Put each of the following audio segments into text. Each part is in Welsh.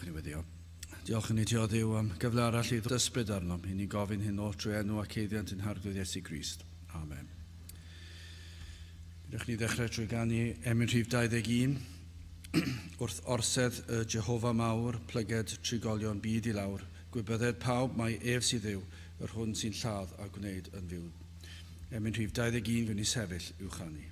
Gadewch i ni weddïo. Diolch i ni ti o Dduw am gyfle arall i ddysbryd arnom, i ni gofyn hyn oll trwy enw ac eiddiant ein Harglwydd Iesu Grist. Amen. Gadewch ni ddechrau trwy ganu emyn rhif 21. Wrth orsedd y Jehofa mawr, plyged trigolion byd i lawr, gwybydded pawb mai ef sydd Dduw, yr hwn sy'n lladd a gwneud yn fyw. Emyn rhif 21, gwn i sefyll i'w chanu.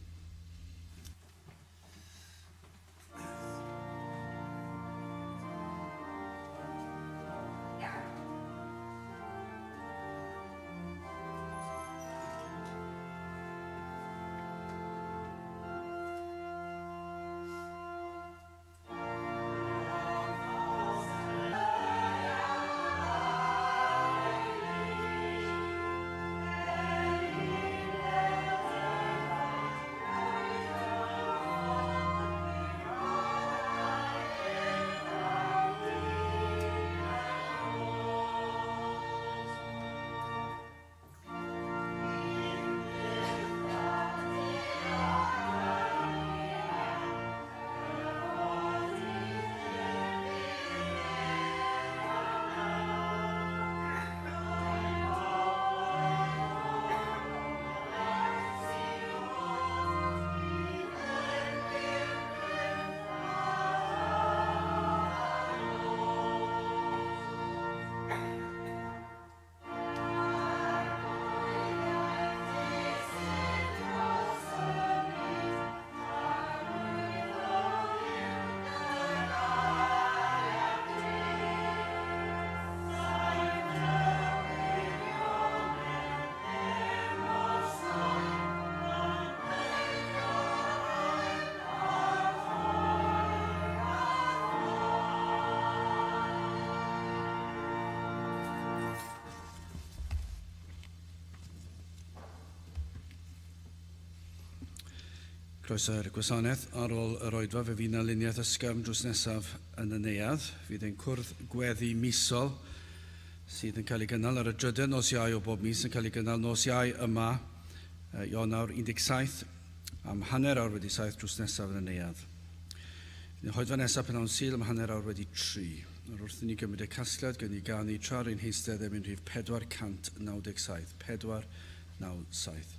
Croeso i'r gwasanaeth. Ar ôl yr oedfa, fe fydd 'na luniaeth ysgafn drws nesaf yn y neuadd. Fydd ein cwrdd gweddi misol sydd yn cael ei gynnal ar y drydedd nos Iau o bob mis yn cael ei gynnal nos Iau yma, Ionawr 17, am 7:30 drws nesaf yn y neuadd. Fydd ein hoedfa nesaf pnawn Sul am 3:30. Nawr wrth i ni gymryd y casgliad, gawn ni ganu tra rwy'n heistedd emyn rhif 497. 497.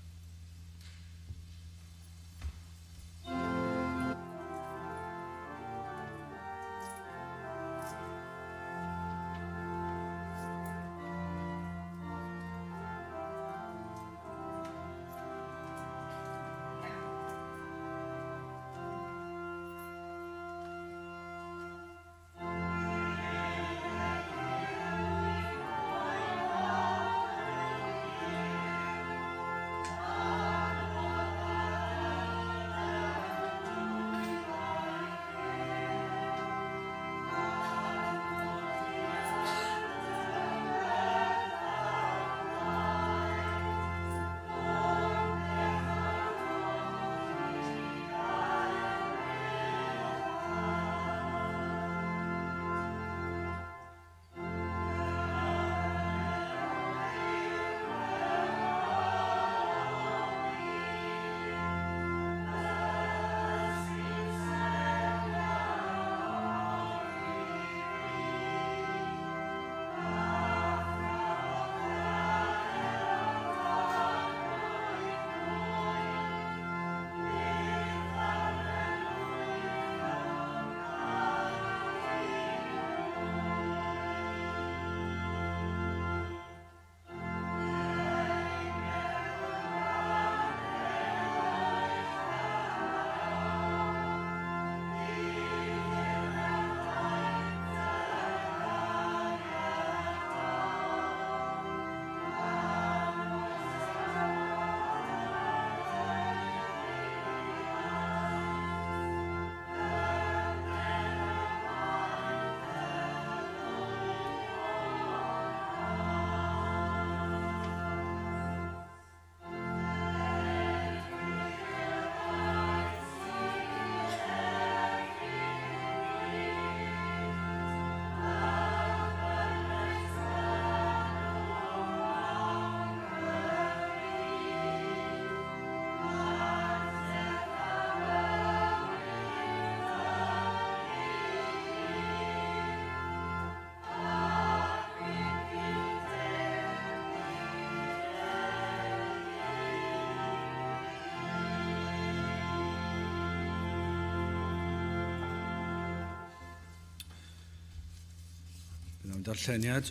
Mewn darlleniad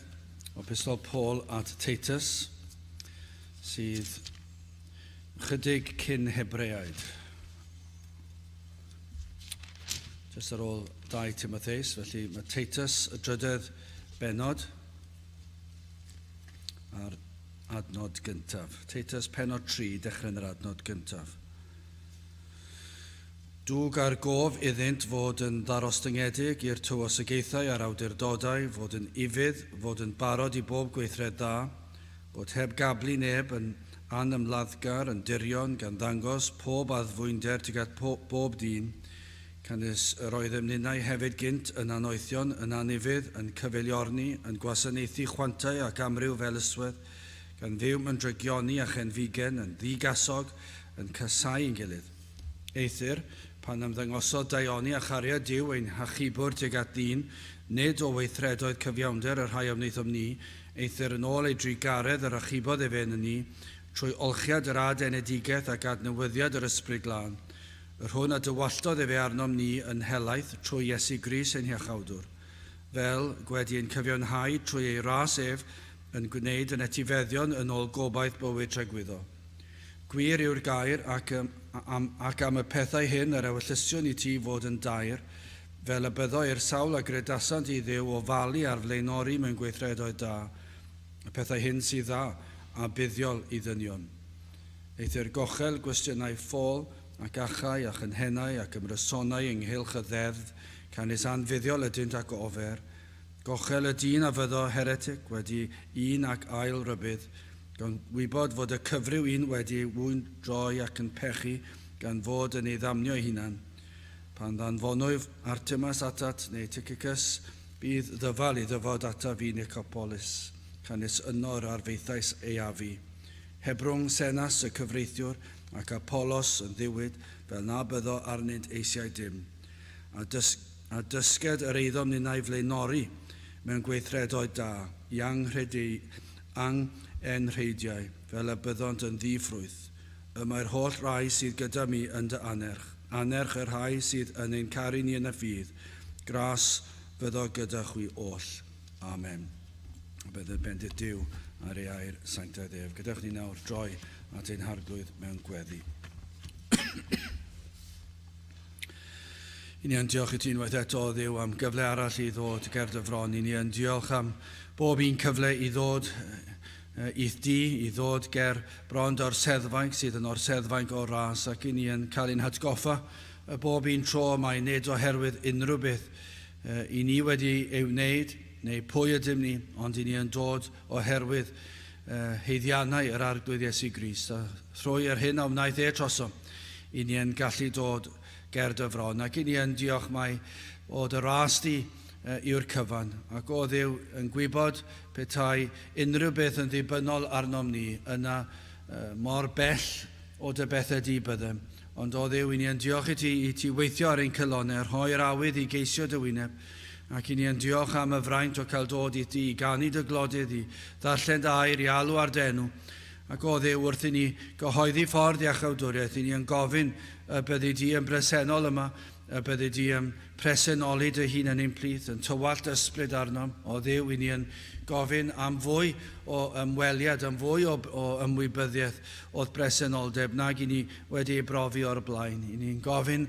o Pistol Paul at Titus, sydd chydig cyn Hebreaid. Just ar ôl 2 Timotheus, felly mae Titus y drydedd benod a'r adnod gyntaf. Titus penod 3, dechrau yn yr adnod gyntaf. Dwg ar gof iddynt fod yn ddarostyngedig i'r tywysogaethau a'r awdurdodau, fod yn ufudd, fod yn barod i bob gweithred dda, bod heb gablu neb, yn anymladdgar, yn dirion, gan ddangos pob addfwynder tuag at bob dyn, canys yr oeddem ninnau hefyd gynt yn annoethion, yn anufudd, yn cyfeiliorni, yn gwasanaethu chwantau ac amryw felyswedd, gan fyw mewn drygioni a chenfigen, yn ddigasog, yn casáu ein gilydd. Eithr, pan ymddangosodd daioni a chariad Duw ein hachubwr tuag at ddyn, nid o weithredoedd cyfiawnder y rhai a wnaethom ni, eithr yn ôl ei drugaredd yr achubodd efe yn ni, trwy olchiad yr adenedigaeth ac adnewyddiad yr Ysbryd Glân, yr hwn a dywalltodd efe arnom ni yn helaeth trwy Iesu Grist ein Hiachawdwr, fel, gwedi ein cyfiawnhau trwy ei ras ef, yn gwneud yn etifeddion yn ôl gobaith bywyd tragwyddo. Gwir yw'r gair, ac am, ac am y pethau hyn yr ewyllysiwn i ti fod yn daer, fel y byddo i'r sawl a gredasant i Dduw ofalu ar flaenori mewn gweithredoedd da, y pethau hyn sydd dda a buddiol i ddynion. Eithr gochel gwestiynau ffôl, ac achau, a chynhennau, ac ymrysonau ynghylch y ddeddf, canys anfuddiol ydynt ac ofer. Gochel y dyn a fyddo heretic wedi un ac ail rybudd, Gan wybod fod y cyfryw un wedi ei ŵyn-droi ac yn pechu, gan fod yn ei ddamnio ei hunan. Pan ddanfonwyf Artemas atat, neu Tychicus, bydd ddyfal i ddyfod ataf i Nicopolis, canys yno yr arfaethais ei afu. Hebrwng Senas y cyfreithiwr, ac Apollos yn ddiwyd, fel na byddo arnynt eisiau dim. A, dys a dysged yr eiddom ninnau flaenori mewn gweithredoedd da, i anghredu angenrheidiau, fel y byddont yn ddi-ffrwyth. Y mae'r holl rai sydd gyda mi yn dy annerch. Annerch y rhai sydd yn ein caru ni yn y ffydd. Gras fyddo gyda chwi oll. Amen. A bydd y bendith Duw ar ei air sanctaidd ef. Gadewch ni nawr droi at ein Harglwydd mewn gweddi. I ni yn diolch i ti unwaith eto, o Dduw, am gyfle arall i ddod ger dy fron. I ni yn diolch am bob un cyfle i ddod i'th di, i ddod ger bron dy orseddfainc sydd yn orseddfainc o ras, ac i ni yn cael ein hatgoffa y bob un tro mai nid oherwydd unrhyw beth i ni wedi ei wneud, neu pwy ydym ni, ond i ni yn dod oherwydd haeddiannau yr Arglwydd Iesu Grist, a thrwy yr hyn a wnaeth e trosom, i ni yn gallu dod ger dy fron, ac i ni yn diolch mai o dy ras di yw'r cyfan, ac o Dduw yn gwybod petai unrhyw beth yn ddibynnol arnom ni, yna mor bell o dy bethau di byddem. Ond o Dduw, i ni yn diolch i ti, i ti weithio ar ein calonnau, rhoi'r awydd i geisio dy wyneb, ac i ni yn diolch am y fraint o cael dod i ti, i ganu dy glodydd, i ddarllen dy air, i alw ar dy enw. Ac o Dduw, wrth i ni gyhoeddi ffordd iachawdwriaeth, i ni yn gofyn y byddi di yn bresennol yma, y byddi di yn presenoli dy hun yn ein plith, yn tywallt ysbryd arnom. O Dduw, i ni yn gofyn am fwy o ymweliad, am fwy o, o ymwybyddiaeth o'th bresenoldeb nag i ni wedi ei brofi o'r blaen. I ni'n gofyn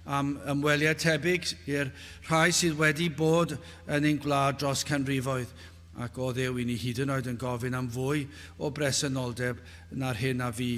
am ymweliad tebyg i'r rhai sydd wedi bod yn ein gwlad dros canrifoedd. Ac o Dduw, i ni hyd yn oed yn gofyn am fwy o bresenoldeb na'r hyn a fu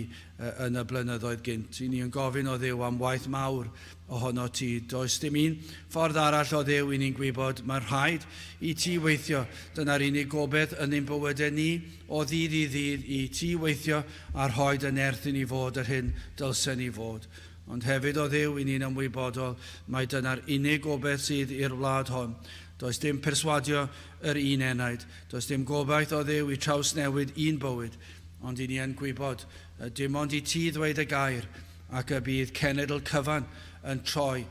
yn y blynyddoedd gynt. I ni yn gofyn o Dduw am waith mawr ohono ti. Does dim un ffordd arall o Dduw i ni'n gwybod. Mae'n rhaid i ti weithio. Dyna'r unig gobaith yn ein bywydau ni o ddydd i ddydd, i ti weithio a rhoi dy nerth i ni fod yr hyn dylsen ni fod. Ond hefyd o Dduw, i ni'n ymwybodol mai dyna'r unig gobaith sydd i'r wlad hon. Does dim perswadio yr un enaid. Does dim gobaith o Dduw i trawsnewid un bywyd. Ond i ni yn gwybod, dim ond i ti ddweud y gair, ac y bydd cenedl cyfan yn troi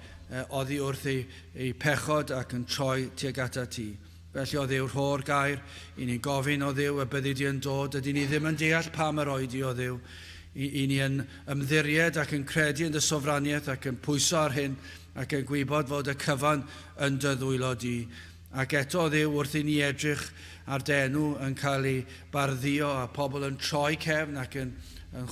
oddi wrth ei, ei pechod ac yn troi tuag atat ti. Felly o Dduw, rho'r gair i ni'n gofyn o Dduw y byddi di yn dod. Ydyn ni ddim yn deall pam yr oedi o Dduw. I, i ni yn ymddiried ac yn credu yn dy sofraniaeth ac yn pwyso ar hyn ac yn gwybod fod y cyfan yn dy ddwylo di. Ac eto, Dduw, wrth i ni edrych ar dy enw yn cael ei bardduo a pobl yn troi cefn ac yn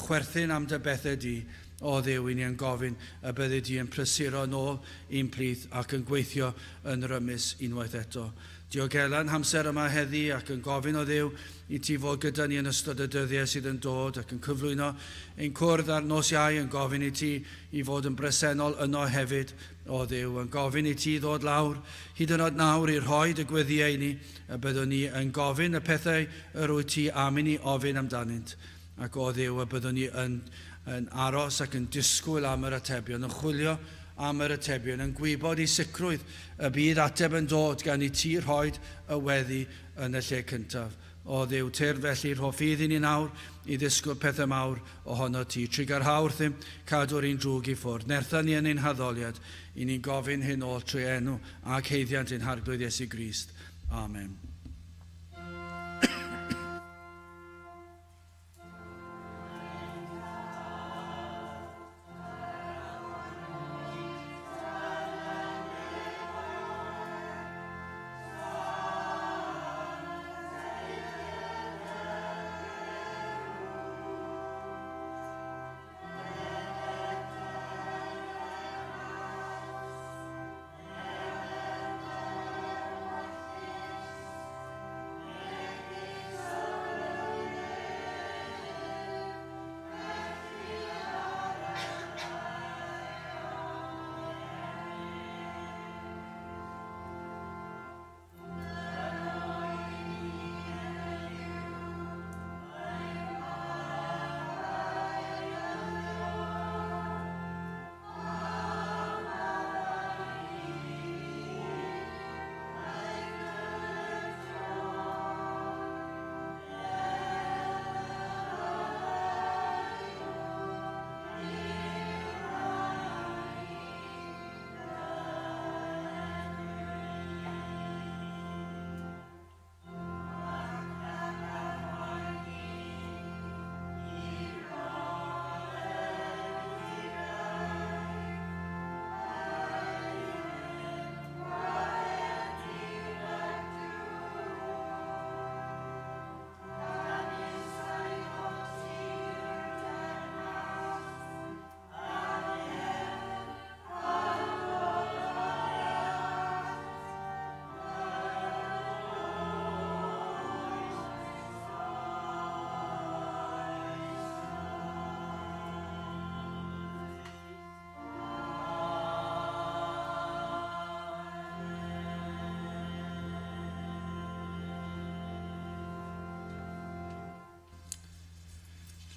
chwerthin am dy bethau di, o Dduw, i ni yn gofyn y byddi di yn prysuro yn ôl i'n plith ac yn gweithio yn rymus unwaith eto. Diogela'n hamser yma heddi ac yn gofyn o Dduw i ti fod gyda ni yn ystod y dyddiau sydd yn dod ac yn cyflwyno ein cwrdd ar nos Iau yn gofyn i ti i fod yn bresennol yno hefyd, o Dduw, yn gofyn i ti ddod lawr hyd yn oed nawr i rhoi dy gweddïau i ni, y byddwn ni yn gofyn y pethau yr wyt ti am i ni ofyn amdanynt, ac o Dduw, y byddwn ni yn yn aros ac yn disgwyl am yr atebion, yn chwilio am yr atebion, yn gwybod i sicrwydd y bydd ateb yn dod gan i ti rhoid y weddi yn y lle cyntaf. O Dduw, tyrd felly, rho ffydd i ni nawr i ddisgwyl pethau mawr ohonot ti. Trugarha wrthym, cadw'r un drwg i ffwrdd. Nertha ni yn ein haddoliad, i ni'n gofyn hyn oll trwy enw ac haeddiant ein Harglwydd Iesu Grist. Amen.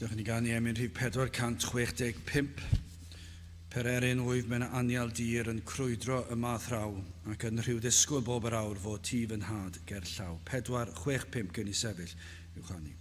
Dewch i ni ganu emyn rhif 465. Pererin wyf mewn anial dir yn crwydro y math raw, ac yn rhyw ddisgwyl bob yr awr fod ti fy nhad ger llaw. 465 gyn i sefyll i'w chanu.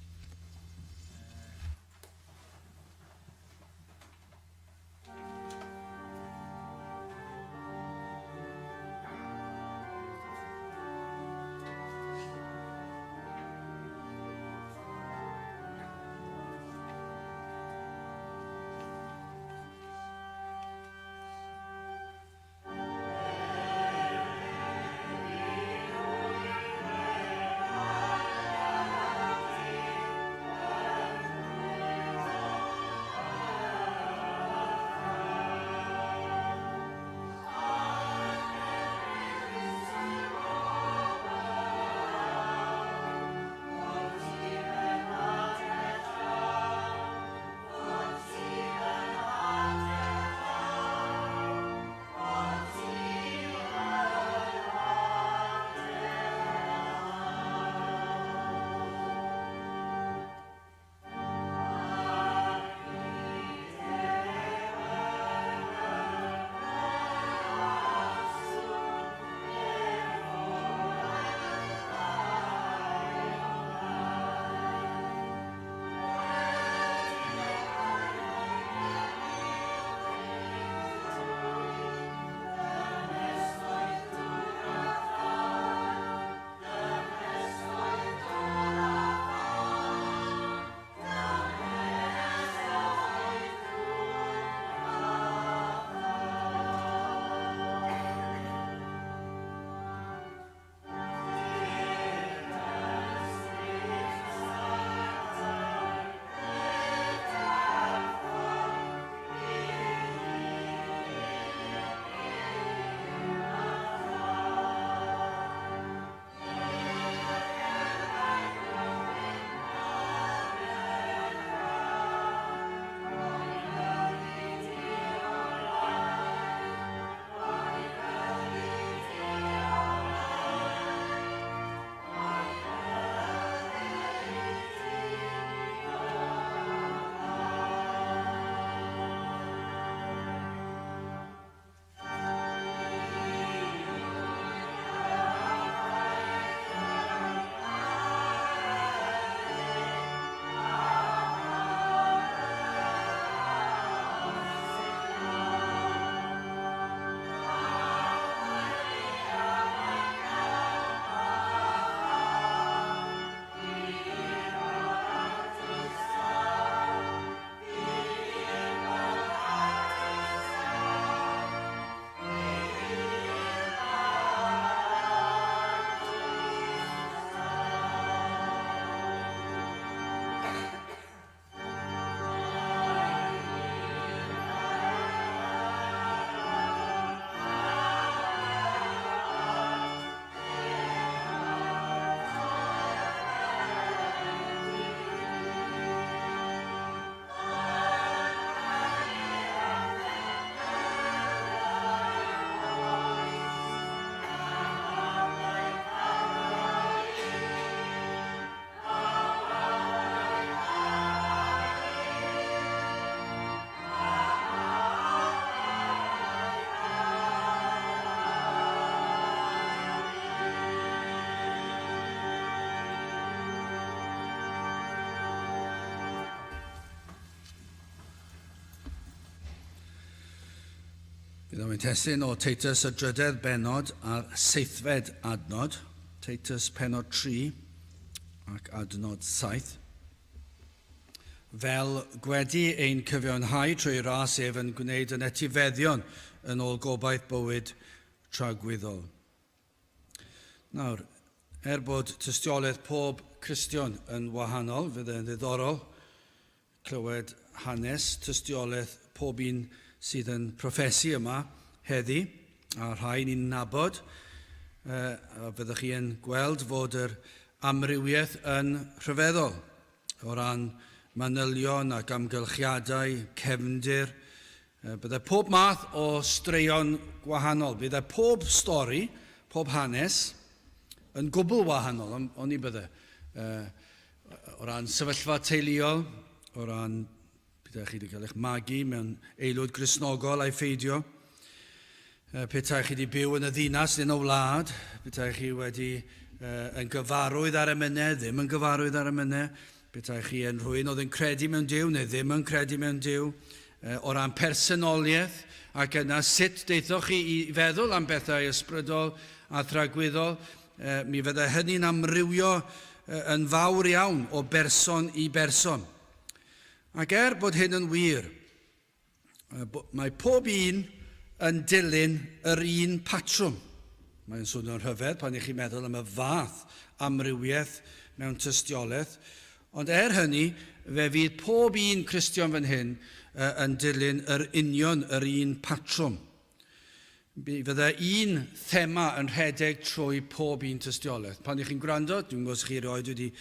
Bydd o'n testun o Titus y drydedd bennod a'r seithfed adnod. Titus pennod 3 ac adnod 7. Fel gwedi ein cyfiawnhau trwy ras ef yn gwneud yn etifeddion yn ôl gobaith bywyd tragwyddol. Nawr, er bod tystiolaeth pob Cristion yn wahanol, fydd e'n ddiddorol clywed hanes tystiolaeth pob un sydd yn proffesu yma heddi, a rhai ni'n nabod, a fyddwch chi yn gweld fod yr amrywiaeth yn rhyfeddol o ran manylion ac amgylchiadau, cefndir. Byddai pob math o straeon gwahanol. Byddai pob stori, pob hanes, yn gwbl wahanol, oni bydde. O ran sefyllfa teuluol, o ran petai chi wedi cael eich magu mewn aelwyd Gristnogol a'i pheidio, petai chi wedi byw yn y ddinas neu yn y wlad, petai chi wedi yn gyfarwydd ar emynau, ddim yn gyfarwydd ar emynau, petai chi yn rhywun oedd yn credu mewn Duw neu ddim yn credu mewn Duw, o ran personoliaeth, ac yna sut deithoch chi i feddwl am bethau ysbrydol a thragwyddol, Mi fyddai hynny'n amrywio yn fawr iawn o berson i berson. Ac er bod hyn yn wir, mae pob un yn dilyn yr un patrwm. Mae'n swnio'n rhyfedd pan ych chi'n meddwl am y fath amrywiaeth mewn tystiolaeth, ond er hynny, fe fydd pob un Cristion fan hyn yn dilyn yr union yr un patrwm. Mi fydda un thema yn rhedeg trwy pob un tystiolaeth. Pan ych chi'n gwrando, dwi'n gwybod os chi erioed wedi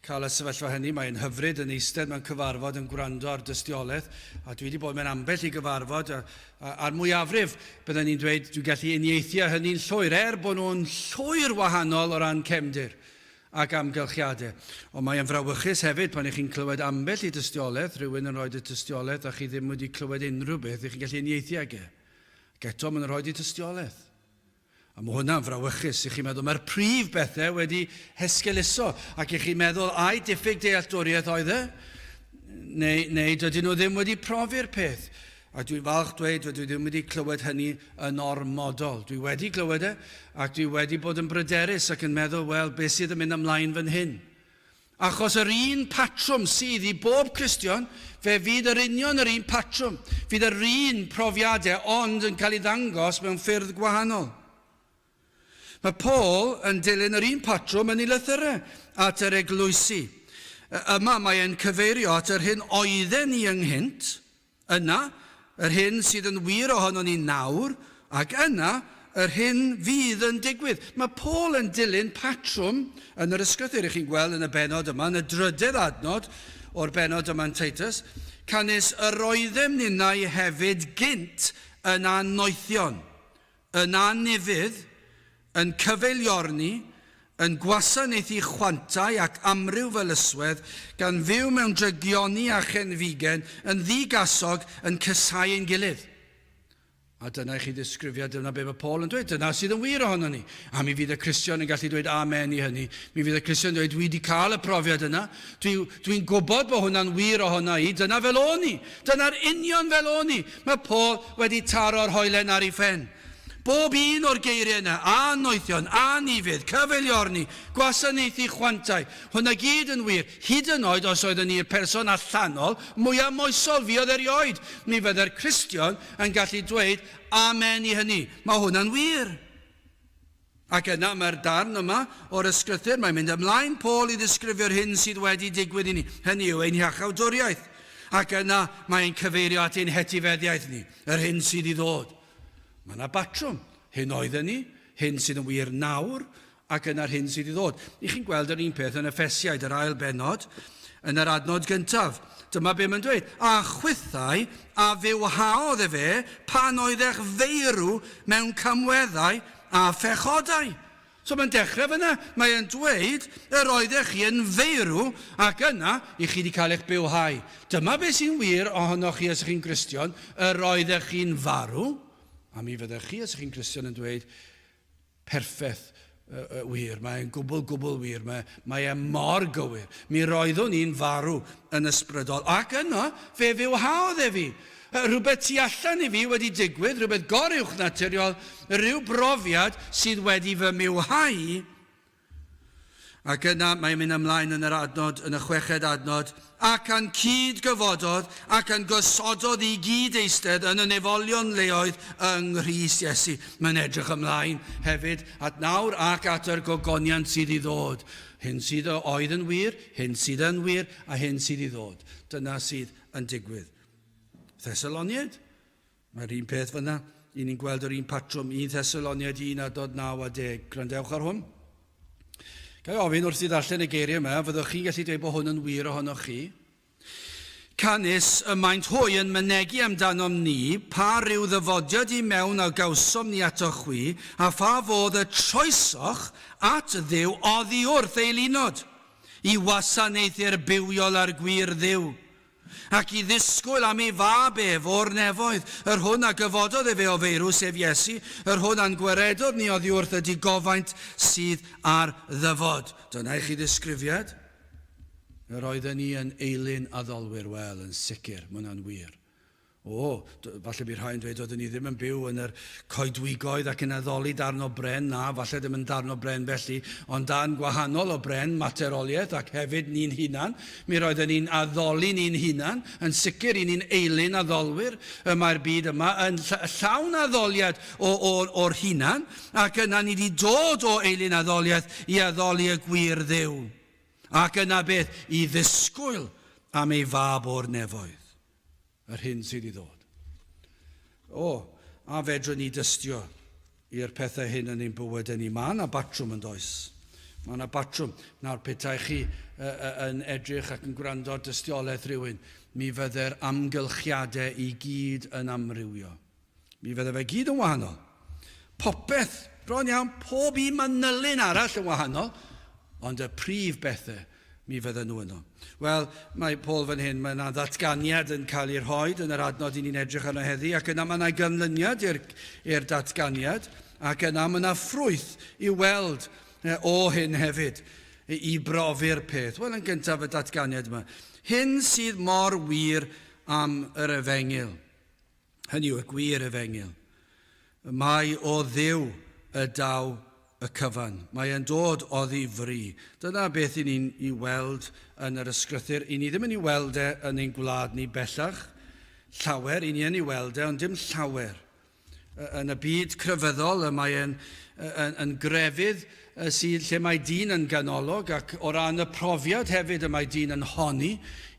cael y sefyllfa hynny, mae'n hyfryd yn eistedd mewn cyfarfod yn gwrando ar dystiolaeth, a dwi wedi bod mewn ambell i gyfarfod, a, a, a'r mwyafrif, byddwn ni'n dweud, dwi'n gallu uniaethu â hynny'n llwyr, er bod nhw'n llwyr wahanol o ran cefndir ac amgylchiadau. Ond mae'n frawychus hefyd pan ych chi'n clywed ambell i dystiolaeth, rhywun yn rhoi y tystiolaeth a chi ddim wedi clywed unrhyw beth, ych chi'n gallu uniaethu ag e. Ac eto, maen nhw'n rhoi eu tystiolaeth. A mae hwnna'n frawychus i chi'n meddwl, mae'r prif bethau wedi hesgeuluso, ac i chi'n meddwl, ai diffyg dealltwriaeth oedd e? Neu, neu dydyn nhw ddim wedi profi'r peth. A dwi'n falch dweud, dwi ddim wedi clywed hynny yn ormodol. Dwi wedi clywed e, ac dwi wedi bod yn bryderus ac yn meddwl, wel, beth sydd yn mynd ymlaen fan hyn? Achos yr un patrwm sydd i bob Cristion, fe fydd yr union yr un patrwm, fydd yr un profiadau ond yn cael ei ddangos mewn ffyrdd gwahanol. Mae Paul yn dilyn yr un patrwm yn ei lythyrau at yr eglwysi. Yma mae e'n cyfeirio at yr hyn oedden ni ynghynt, Yna, yr hyn sydd yn wir ohonon ni nawr, ac yna, yr hyn fydd yn digwydd. Mae Paul yn dilyn patrwm yn yr Ysgrythur. Y'ch chi'n gweld yn y bennod yma, yn y drydedd adnod o'r bennod yma yn Titus, Canys yr oeddem ninnau hefyd gynt yn annoethion, yn anufudd, yn cyfeiliorni, yn gwasanaethu chwantau ac amryw felyswedd, gan fyw mewn drygioni a chenfigen, yn ddi-gasog, yn casáu ein gilydd. A dyna i chi ddisgrifiad, dyna be mae Paul yn dweud, dyna sydd yn wir ohono ni. A mi fydd y Cristion yn gallu dweud amen i hynny. Mi fydd y Cristion yn dweud, dwi wedi cael y profiad yna, dwi'n dwi gwybod bod hwnna'n wir ohono i, dyna fel o'n i, dyna'r union fel o'n i. Mae Paul wedi taro'r hoelen ar ei phen. Bob un o'r geiriau yna, annoethion, anufudd, cyfeiliorni, gwasanaethu chwantau, hwnna gyd yn wir, hyd yn oed os oeddwn i'r person allanol mwyaf moesol fuodd erioed, mi fydde'r Cristion yn gallu dweud amen i hynny. Mae hwnna'n wir. Ac yna mae'r darn yma o'r Ysgrythur, mae'n mynd ymlaen Paul i ddisgrifio'r hyn sydd wedi digwydd i ni, hynny yw ein hiachawdwriaeth. Ac yna mae'n cyfeirio at ein hetifeddiaeth ni, yr hyn sydd i ddod. Mae yna batrwm. Hyn oedden ni, hyn sydd yn wir nawr, ac yna'r hyn sydd i ddod. I chi'n gweld yr un peth yn Effesiaid, yr ail bennod, yn yr adnod gyntaf. Dyma be mae'n dweud. A chwithau a fywhaodd efe pan oeddech feirw mewn camweddau a phechodau. So mae'n dechrau fyna. Mae e'n dweud, yr oeddech chi yn feirw, ac yna, i chi wedi cael eich bywhau. Dyma beth sy'n wir ohonoch chi os ych chi'n Gristion, yr oeddech chi'n farw, a mi fyddech chi os ych chi'n Gristion yn dweud, perffaith uh, wir, mae'n gwbl, gwbl wir, mae, mae e mor gywir. Mi roeddwn i'n farw yn ysbrydol, ac yna, fe fywhaodd e fi. Rhywbeth tu allan i fi wedi digwydd, rhywbeth goruwchnaturiol, rhyw brofiad sydd wedi fy mywhau. Ac yna mae'n mynd ymlaen yn yr adnod, yn y chweched adnod, ac a'n cyd-gyfododd ac a'n gosododd i gyd eistedd yn y nefolion leoedd yng Nghrist Iesu. Mae'n edrych ymlaen hefyd at nawr ac at yr gogoniant sydd i ddod. Hyn sydd oedd yn wir, hyn sydd yn wir, a hyn sydd i ddod. Dyna sydd yn digwydd. Thessaloniaid, Mae'r un peth fyna. I ni'n gweld yr un patrwm, 1 Thessaloniaid 1 adnod 9 a 10. Gwrandewch ar hwn. Ga i ofyn wrth i ddarllen y geiriau yma, fyddwch chi'n gallu dweud bod hwn yn wir ohonoch chi? Canys y maent hwy yn mynegi amdanom ni pa ryw ddyfodiad i mewn a gawsom ni atoch chwi, a pha fodd y troesoch at Dduw oddi wrth eilunod, i wasanaethu'r bywiol a'r gwir Dduw. Ac i ddisgwyl am ei Fab ef o'r nefoedd, yr hwn a gyfododd efe o feirw, sef Iesu, yr hwn a'n gwaredodd ni oddiwrth y digofaint sydd ar ddyfod. Dyna i chi ddisgrifiad. Yr oedden ni yn eilun addolwyr, wel, yn sicr, mae hwnna'n wir. O, falle bydd rhai'n dweud oedden ni ddim yn byw yn yr coedwigoedd ac yn addoli darn o bren, na, falle ddim yn darn o bren felly, ond darn gwahanol o bren, materoliaeth ac hefyd ni'n hunan. Mi roedden ni'n addoli ni'n hunan, yn sicr i ni'n eilun addolwyr. Y mae'r byd yma yn llawn addoliad o, o, o'r hunan, ac yna ni wedi dod o eilun addoliaeth i addoli y gwir Dduw. Ac yna beth? I ddisgwyl am ei fab o'r nefoedd. Yr hyn sydd i ddod. O, a fedrwn ni dystio i'r pethau hyn yn ein bywydau ni? Mae yna batrwm yn does? Mae yna batrwm. Nawr, petai chi yn edrych ac yn gwrando ar dystiolaeth rhywun, mi fydde'r amgylchiadau i gyd yn amrywio. Mi fydde fe gyd yn wahanol. Popeth, bron iawn, pob un manylyn arall yn wahanol, ond y prif bethau, mi fydden nhw yno. Wel, mae Paul fan hyn, mae yna ddatganiad yn cael ei rhoi yn yr adnod i ni'n edrych arno heddi, ac yna mae yna ganlyniad i'r datganiad, ac yna mae yna ffrwyth i'w weld o hyn hefyd, i brofi'r peth. Wel, yn gyntaf y datganiad yma. Hyn sydd mor wir am yr efengyl. Hynny yw, y gwir efengyl. Mae o Dduw y daw y cyfan. Mae e'n dod oddi fri. Dyna beth i ni'n ei weld yn yr ysgrythur. I ni ddim yn ei weld e yn ein gwlad ni bellach. Llawer, i ni yn ei weld e, ond dim llawer. Yn y byd crefyddol, y mae e'n yn, yn grefydd sydd lle mae dyn yn ganolog ac o ran y profiad hefyd y mae dyn yn honni,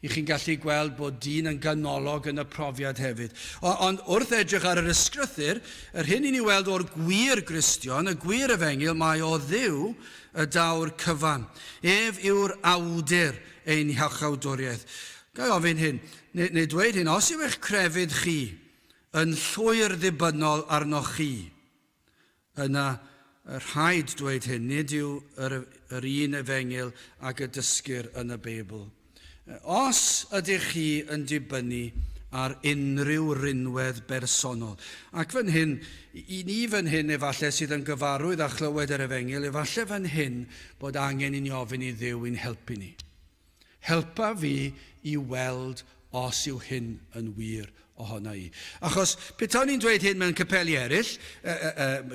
i chi'n gallu gweld bod dyn yn ganolog yn y profiad hefyd. Ond wrth edrych ar yr ysgrythur, yr hyn i ni weld o'r gwir Gristion, y gwir efengyl, mae o Dduw y daw'r cyfan. Ef yw'r awdur ein hiachawdwriaeth. Ga i ofyn hyn, neu, neu dweud hyn, os yw eich crefydd chi yn llwyr ddibynnol arnoch chi, Yna, rhaid dweud hyn, nid yw yr, yr un efengyl ag y dysgir yn y Beibl. Os ydych chi yn dibynnu ar unrhyw rinwedd bersonol, ac fan hyn, i ni fan hyn efallai sydd yn gyfarwydd â chlywed yr efengyl, efallai fan hyn bod angen i ni ofyn i Dduw i'n helpu ni. Helpa fi i weld os yw hyn yn wir ohona i. Achos petawn i'n dweud hyn mewn capeli eraill,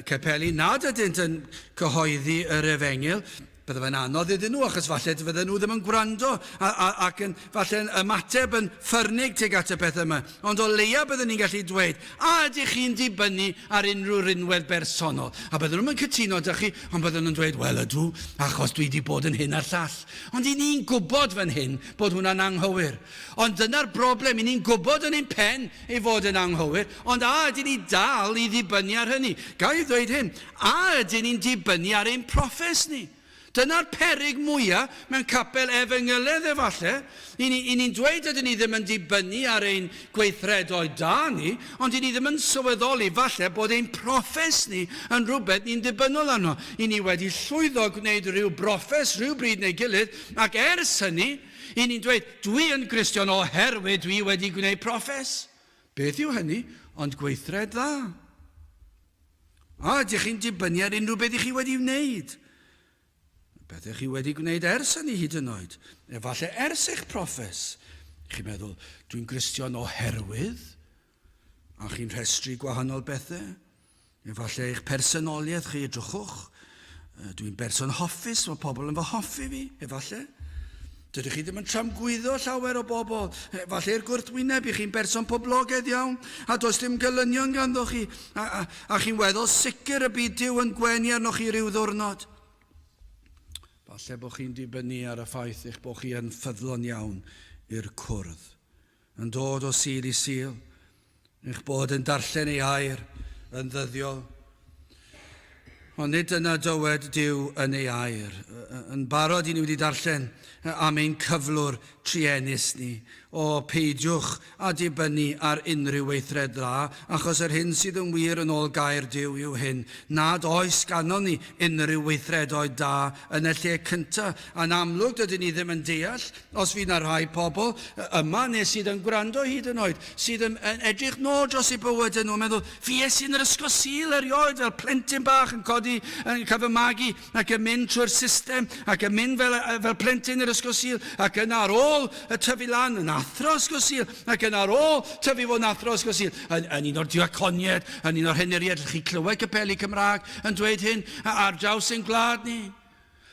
capeli nad ydynt yn cyhoeddi yr efengyl, bydde fe'n anodd iddyn nhw, achos falle fydden nhw ddim yn gwrando a, a, ac yn, falle yn ymateb yn ffyrnig tuag at y pethau yma. Ond o leia byddwn ni'n gallu dweud, a ydych chi'n dibynnu ar unrhyw rinwedd bersonol? A bydden nhw'n cytuno 'da chi, ond bydden nhw'n dweud, wel ydw, achos dwi wedi bod yn hyn a'r llall. Ond i ni'n gwybod fan hyn bod hwnna'n anghywir. Ond dyna'r broblem, i ni'n gwybod yn ein pen ei fod yn anghywir, ond a ydyn ni dal i ddibynnu ar hynny? Ga i ddweud hyn, a ydyn ni'n dibynnu ar ein proffes ni? Dyna'r peryg mwya mewn capel efengyledd efalle. I ni, i ni'n dweud dydyn ni ddim yn dibynnu ar ein gweithredoedd da ni, ond i ni ddim yn sylweddoli falle bod ein proffes ni yn rhywbeth ni'n ddibynnol arno. I ni wedi llwyddo gwneud rhyw broffes rhywbryd neu gilydd, ac ers hynny, i ni'n dweud, dwi yn Gristion oherwydd dwi wedi gwneud proffes. Beth yw hynny ond gweithred dda? A ydych chi'n dibynnu ar unrhyw beth i chi wedi wneud? Beth ych chi wedi gwneud ers hynny hyd yn oed? Efallai ers eich proffes. Chi'n meddwl, dwi'n Gristion oherwydd? A chi'n rhestru gwahanol bethau? Efallai eich personoliaeth chi, edrychwch, dwi'n berson hoffus, mae pobl yn fy hoffi fi, efallai. Dydych chi ddim yn tramgwyddo llawer o bobl, efallai i'r gwrthwyneb, i chi'n berson poblogaidd iawn, a does dim gelynion ganddo chi, a, a, a chi'n weddol sicr y bydd Duw yn gwenu arnoch chi ryw ddwrnod. Falle bod chi'n dibynnu ar y ffaith eich bod chi yn ffyddlon iawn i'r cwrdd, yn dod o Sul i Sul, eich bod yn darllen ei air yn ddyddiol. Ond nid dyna dywed Duw yn ei air. Yn barod i ni wedi darllen am ein cyflwr truenus ni. O, peidiwch â dibynnu ar unrhyw weithred dda, achos yr hyn sydd yn wir yn ôl gair Duw yw hyn, nad oes ganon ni unrhyw weithredoedd da yn y lle cyntaf. A'n amlwg dydyn ni ddim yn deall, os fydd 'na rhai pobl yma neu sydd yn gwrando hyd yn oed, sydd yn, yn edrych nôl dros eu bywydau nhw yn meddwl, fues i yn yr ysgol Sul erioed fel plentyn bach yn codi, yn cael fy magu ac yn mynd trwy'r system ac yn mynd fel, fel plentyn i'r ysgol Sul ac yna ar ôl y tyfu lan yn athro ysgol Sul ac yna ar ôl tyfu fod yn athro ysgol Sul yn, yn un o'r diaconiaid, yn un o'r henuriaid, chi clywed capeli Cymraeg yn dweud hyn ar draws ein gwlad ni.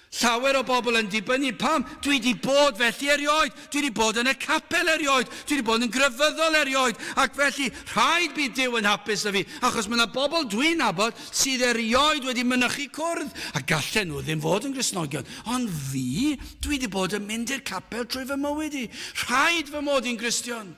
Llawer o bobl yn dibynnu, pam? Dwi 'di bod felly erioed, dwi 'di bod yn y capel erioed, dwi 'di bod yn grefyddol erioed, ac felly rhaid bydd Duw yn hapus 'da fi, achos mae 'na bobl dwi'n nabod sydd erioed wedi mynychu cwrdd, a gallen nhw ddim fod yn Gristnogion, ond fi, dwi 'di bod yn mynd i'r capel trwy fy mywyd i, rhaid fy mod i'n Gristion.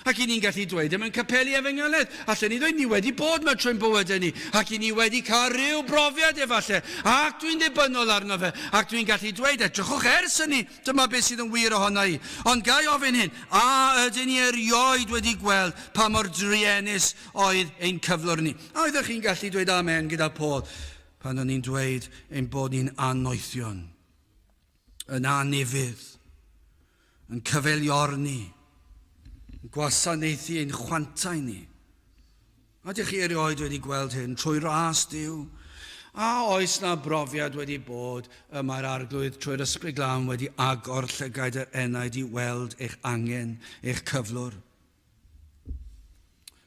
Ac i ni'n gallu dweud e mewn capeli efengylaidd. Allen ni ddweud, ni wedi bod 'ma trwy'n bywydau ni, ac i ni wedi cael rhyw brofiad efallai, ac dwi'n ddibynnol arno fe, ac dwi'n gallu dweud, edrychwch ers hynny, dyma beth sydd yn wir ohona i. Ond ga i ofyn hyn, a ydyn ni erioed wedi gweld pa mor druenus oedd ein cyflwr ni? A oeddech chi'n gallu dweud amen gyda Paul pan o'n i'n dweud ein bod ni'n annoethion, yn anufudd, yn cyfeiliorni, yn gwasanaethu ein chwantau ni. A ydych chi erioed wedi gweld hyn trwy ras Duw? A oes na brofiad wedi bod y mae'r Arglwydd trwy'r Ysbryd Glân wedi agor llygaid yr enaid i weld eich angen, eich cyflwr?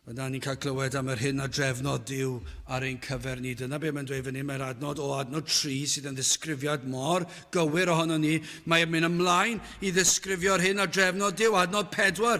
Yna ni'n cael clywed am yr hyn a drefnodd Duw ar ein cyfer ni. Dyna be mae'n dweud fan hyn. Mae'r adnod o adnod 3 sydd yn ddisgrifiad mor gywir ohono ni. Mae'n mynd ymlaen i ddisgrifio'r hyn a drefnodd Duw. Adnod 4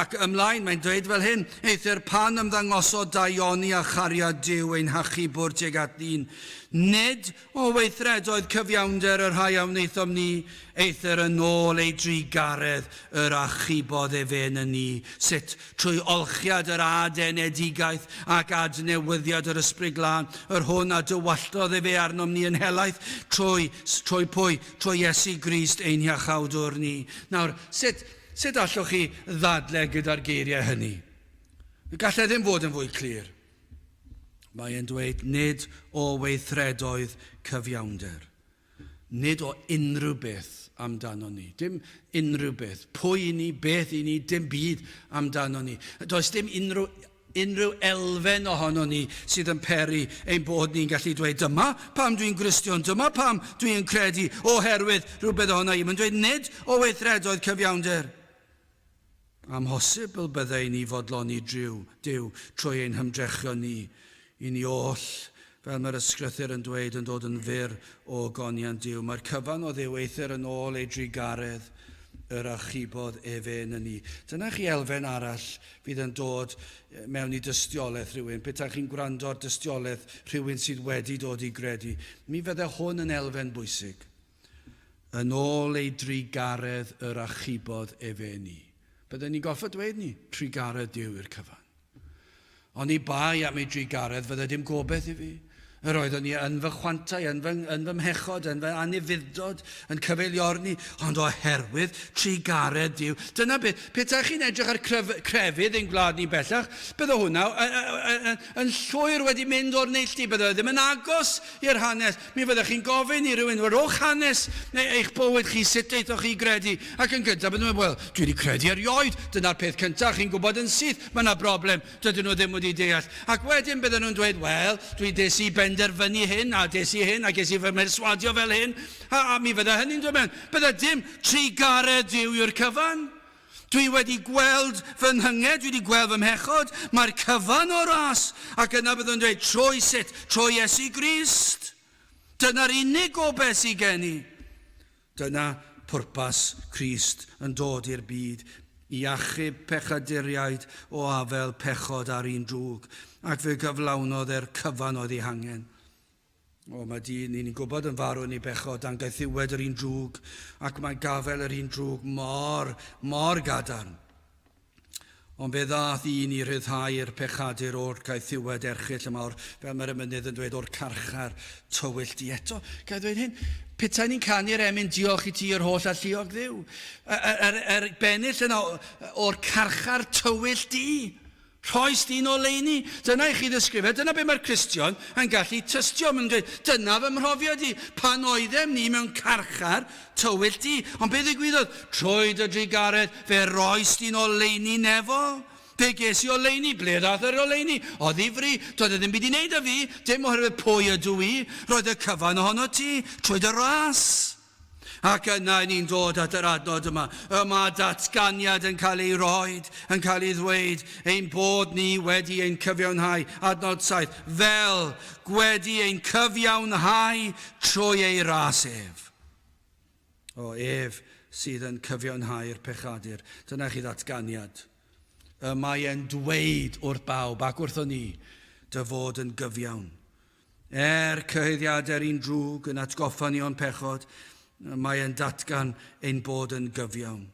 ac ymlaen, mae'n dweud fel hyn. Eithr pan ymddangosodd daioni a chariad Duw ein hachubwr tuag at ddyn, nid O weithredoedd cyfiawnder y rhai a wnaethom ni, eithr yn ôl ei drugaredd yr achubodd efe yn y ni, sut? Trwy olchiad yr adenedigaeth ac adnewyddiad yr Ysbryd Glân, yr hwn a dywalltodd efe arnom ni yn helaeth, trwy, trwy pwy? Trwy Iesu Grist ein Hiachawdwr ni. Nawr, sut, sut allwch chi ddadle gyda'r geiriau hynny? Gallai ddim fod yn fwy clir. Mae e'n dweud nid o weithredoedd cyfiawnder. Nid o unrhyw beth amdano ni. Dim unrhyw beth. Pwy i ni, beth i ni, dim byd amdano ni. Does dim unrhyw, unrhyw elfen ohono ni sydd yn peri ein bod ni'n gallu dweud dyma pam dwi'n Gristion, dyma pam dwi'n credu, oherwydd rhywbeth ohono i. Mae'n dweud nid o weithredoedd cyfiawnder. Amhosibl byddai i ni fodloni Duw, Duw trwy ein hymdrechion ni. I ni oll, fel mae'r Ysgrythur yn dweud, yn dod yn fyr o ogoniant Duw. Mae'r cyfan o Dduw eithr yn ôl ei drugaredd yr achubodd efe yn y ni. Dyna chi elfen arall fydd yn dod mewn i dystiolaeth rhywun. Petai chi'n gwrando ar dystiolaeth rhywun sydd wedi dod i gredu, mi fydde hwn yn elfen bwysig. Yn ôl ei drugaredd yr achubodd efe ni. Bydden ni'n gorfod dweud ni, trugaredd Duw yw'r cyfan. Oni bai am ei drugaredd fydde dim gobeith i fi. Yr oeddwn i yn fy chwantau, yn fy, yn fy mhechod, yn fy anufudd-dod, yn cyfeiliorni, ond oherwydd trugaredd Duw. Dyna beth, petai chi'n edrych ar cref, crefydd ein gwlad ni bellach, bydde hwnna yn llwyr wedi mynd o'r neilltu, bydde ddim yn agos i'r hanes. Mi fyddech chi'n gofyn i rywun, wel, rhowch hanes neu eich bywyd chi, sut aethoch chi i gredu? Ac yn gyntaf, bydden nhw'n meddwl, wel, dwi wedi credu erioed. Dyna'r peth cyntaf, chi'n gwybod yn syth, mae yna broblem, dydyn nhw ddim wedi deall. Ac wedyn bydden nhw'n dweud, wel, dwi des i benderfynu hyn, a des i hyn, a ges i fy mherswadio fel hyn, a, a mi fydde hynny'n dod mewn. Bydde dim trugaredd Duw yw'r cyfan. Dwi wedi gweld fy nhynged, dwi wedi gweld fy mhechod, mae'r cyfan o ras. Ac yna byddwn yn dweud, trwy sut? Trwy Iesu Grist. Dyna'r unig gobaith sydd gen i. Dyna pwrpas Crist yn dod i'r byd, i achub pechaduriaid o afael pechod a'r un drwg, ac fe gyflawnodd e'r cyfan oedd ei hangen. O, mae dyn, ni'n gwybod yn farw yn ei bechod, dan gaethiwed yr un drwg, ac mae gafael yr un drwg mor, mor gadarn. Ond fe ddaeth un i rhyddhau'r pechadur o'r caethiwed erchyll yma, o'r, fel mae'r emynydd yn dweud, o'r carchar tywyll di. Eto, ga i ddweud hyn, petai ni'n canu'r emyn diolch i ti yr holl alluog Dduw, yr, yr, yr bennill yna o'r carchar tywyll di, Rhoes di'n oleuni. Dyna i chi ddisgrifio. Dyna be mae'r Cristion yn gallu tystio. Mae'n dweud, dyna fy mhrofiad i, pan oeddem ni mewn carchar tywyll du. Ond be ddigwyddodd? Trwy dy drugaredd, fe roes di'n oleuni nefol. Be ges i oleuni? Ble ddaeth yr oleuni? O ddifri, doedd e ddim byd i wneud â fi, dim oherwydd pwy ydw i. Roedd y cyfan ohono ti, trwy dy ras. Ac yna ni'n dod at yr adnod yma. Y mae datganiad yn cael ei roed, yn cael ei ddweud, ein bod ni wedi ein cyfiawnhau. Adnod 7, fel gwedi ein cyfiawnhau trwy ei ras ef. O, ef sydd yn cyfiawnhau'r pechadur. Dyna chi ddatganiad. Y mae e'n dweud wrth bawb ac wrthon ni, dy fod yn gyfiawn. Er cyhuddiadau'r un drwg yn atgoffa ni o'n pechod, mae e'n datgan ein bod yn gyfiawn.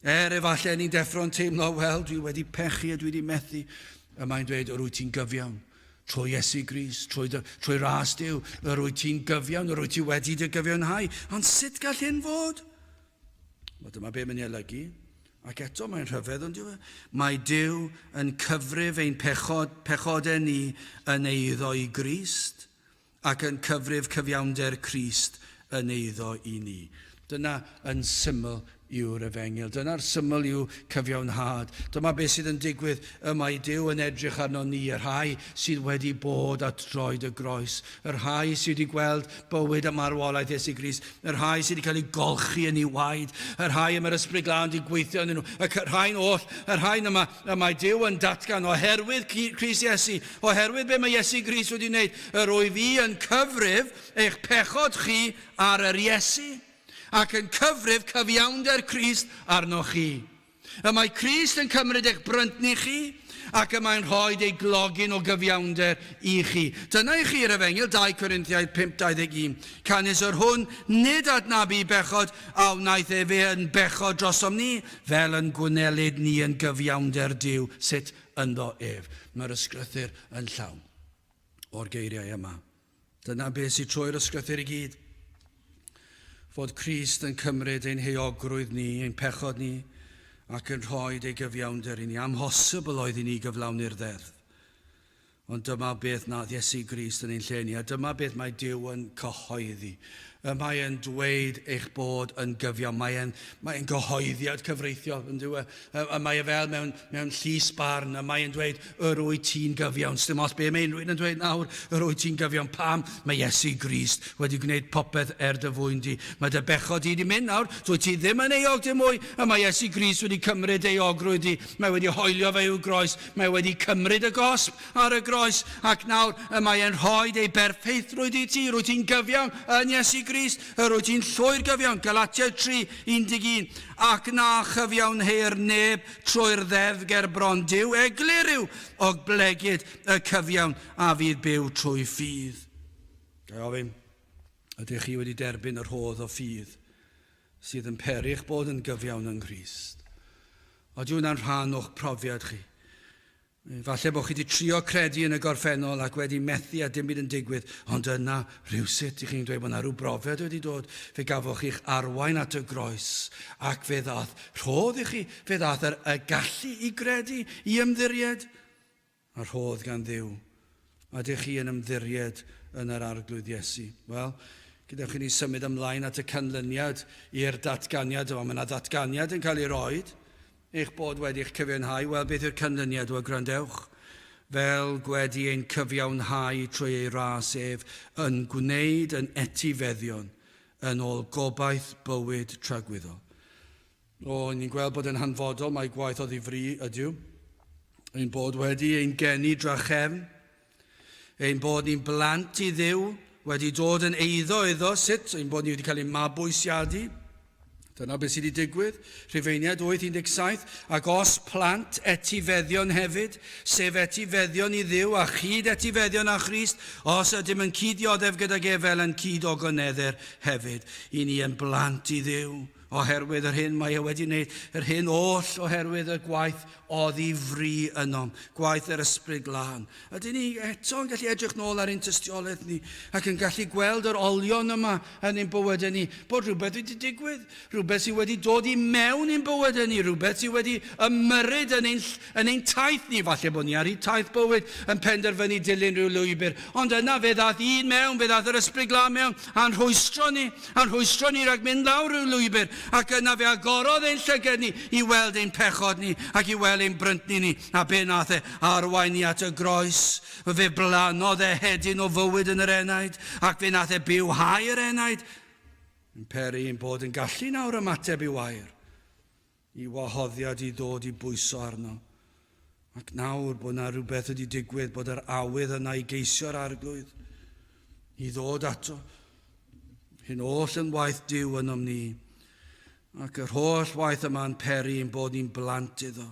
Er efallai ni'n deffro'n teimlo, wel, dwi wedi pechu a dwi wedi methu, y mae'n dweud, yr wyt ti'n gyfiawn. Trwy Iesu Grist, trwy, dy, trwy ras Duw, yr wyt ti'n gyfiawn, yr wyt ti wedi dy gyfiawnhau. Ond sut gall hyn fod? Wel, dyma be mae'n ei olygu. Ac eto mae'n rhyfedd, ond yw e? Mae Duw yn cyfrif ein pechod, pechodau ni yn eiddo i Grist, ac yn cyfrif cyfiawnder Crist yn eiddo i ni. Dyna yn syml yw'r efengyl. Dyna'r syml yw cyfiawnhad. Dyma beth sydd yn digwydd. Y mae Duw yn edrych arno ni, y rhai sydd wedi bod at droed y groes, y rhai sydd wedi gweld bywyd a marwolaeth Iesu Grist, y rhai sydd wedi cael eu golchi yn ei waed, y rhai y mae'r Ysbryd Glân wedi gweithio ynddyn nhw, y rhain oll, y rhain yma, y mae Duw yn datgan oherwydd Crist Iesu, oherwydd be mae Iesu Grist wedi wneud, yr wyf i yn cyfrif eich pechod chi ar yr Iesu, ac yn cyfrif cyfiawnder Crist arnoch chi. Y mae Crist yn cymryd eich bryntni chi, ac y mae'n rhoi ei glogyn o gyfiawnder i chi. Dyna i chi'r Efengyl, 2 Corinthiaid 5:21. Canys yr hwn nid adnabu bechod a wnaeth efe yn bechod drosom ni, fel yn gwnelid ni yn gyfiawnder Duw, sut ynddo ef. Mae'r ysgrythur yn llawn o'r geiriau yma. Dyna beth sydd trwy'r ysgrythur i gyd. Fod Crist yn cymryd ein heuogrwydd ni, ein pechod ni, ac yn rhoi ei gyfiawnder i ni. Amhosibl oedd i ni gyflawni'r ddeddf. Ond dyma beth nath Iesu Grist yn ein lle ni, a dyma beth mae Duw yn cyhoeddi. Y mae e'n dweud eich bod yn gyfiawn. Mae e'n mae e'n gyhoeddiad cyfreithiol, yn dyw e? Y mae e fel mewn, mewn llys barn, y mae e'n dweud, yr wyt ti'n gyfiawn. Sdim ots be mae unrhyw un yn dweud nawr, yr wyt ti'n gyfiawn. Pam? Mae Iesu Grist wedi gwneud popeth er dy fwyn di. Mae dy bechod di wedi mynd nawr, dwyt ti ddim yn euog dim mwy, y mae Iesu Grist wedi cymryd euogrwydd di. Mae wedi hoelio fe i'w groes, mae wedi cymryd y gosb, ar y groes, ac nawr y mae e'n rhoi ei berffeithrwydd i ti. Rwyt ti'n gyfiawn yn Iesu Grist, yr wyt ti'n llwyr gyfiawn, Galatiaid 3, 11. Ac na chyfiawnheir neb trwy'r ddeddf ger bron Duw, eglur yw, oblegid y cyfiawn a fydd byw trwy ffydd. Ga i ofyn, ydych chi wedi derbyn y rhodd o ffydd sydd yn peri eich bod yn gyfiawn yng Nghrist? Ydy hwnna'n rhan o'ch profiad chi? Falle bod chi wedi trio credu yn y gorffennol ac wedi methu a dim byd yn digwydd, ond yna rhywsut i chi'n dweud bod yna rhyw brofiad wedi dod, fe gafoch chi'ch arwain at y groes ac fe ddath rhodd i chi, fe ddath yr, y gallu i gredu, i ymddiried, a rhodd gan Dduw. A ydych chi yn ymddiried yn yr Arglwydd Iesu? Wel, gadewch i ni symud ymlaen at y canlyniad i'r datganiad yma. Mae yna ddatganiad yn cael ei roed. Eich bod wedi'ch cyfiawnhau, wel, beth yw'r canlyniad? Wel, gwrandewch, fel gwedi ein cyfiawnhau trwy ei ras ef, yn gwneud yn etifeddion yn ôl gobaith bywyd tragwyddol. O, ni'n gweld bod yn hanfodol mai gwaith o ddifri ydyw. Ein bod wedi ein geni drachefn. Ein bod ni'n blant i Dduw, wedi dod yn eiddo iddo, sut? Ein bod ni wedi cael ein mabwysiadu. Dyna beth sydd wedi digwydd. Rhufeiniaid 8:17, Ac os plant etifeddion hefyd, sef etifeddion i Dduw a chyd-etifeddion â Christ, os ydym yn cyd-dioddef gydag ef fel yn cyd-ogonedder hefyd, i ni yn blant i Dduw. Oherwydd yr hyn mae e wedi wneud, yr hyn oll oherwydd y gwaith oddi fri ynom, gwaith yr Ysbryd Glân. Ydyn ni eto yn gallu edrych nôl ar ein tystiolaeth ni ac yn gallu gweld yr olion yma yn ein bywydau ni, bod rhywbeth wedi digwydd, rhywbeth sydd wedi dod i mewn i'n bywydau ni, rhywbeth sydd wedi ymyrryd yn ein, yn ein taith ni, falle bod ni ar hyd taith bywyd yn penderfynu dilyn rhyw lwybr, ond yna fe ddaeth un mewn, fe ddaeth yr Ysbryd Glân mewn a'n rhwystro ni, a'n rhwystro ni rhag mynd lawr ryw lwybr, ac yna fe agorodd ein llyged ni i weld ein pechod ni ac i weld ein bryntni ni, a be nath e? Arwain ni at y groes. Fe blannodd e hedyn o fywyd yn yr enaid, ac fe nath e bywhau yr enaid. Yn peri ein bod yn gallu nawr ymateb i'w air, i wahoddiad i ddod i bwyso arno. Ac nawr bod 'na rhywbeth wedi digwydd, bod yr awydd yna i geisio'r Arglwydd, i ddod ato. Hyn oll yn waith Duw ynom ni. Ac yr holl waith yma'n peri ein bod ni'n blant iddo.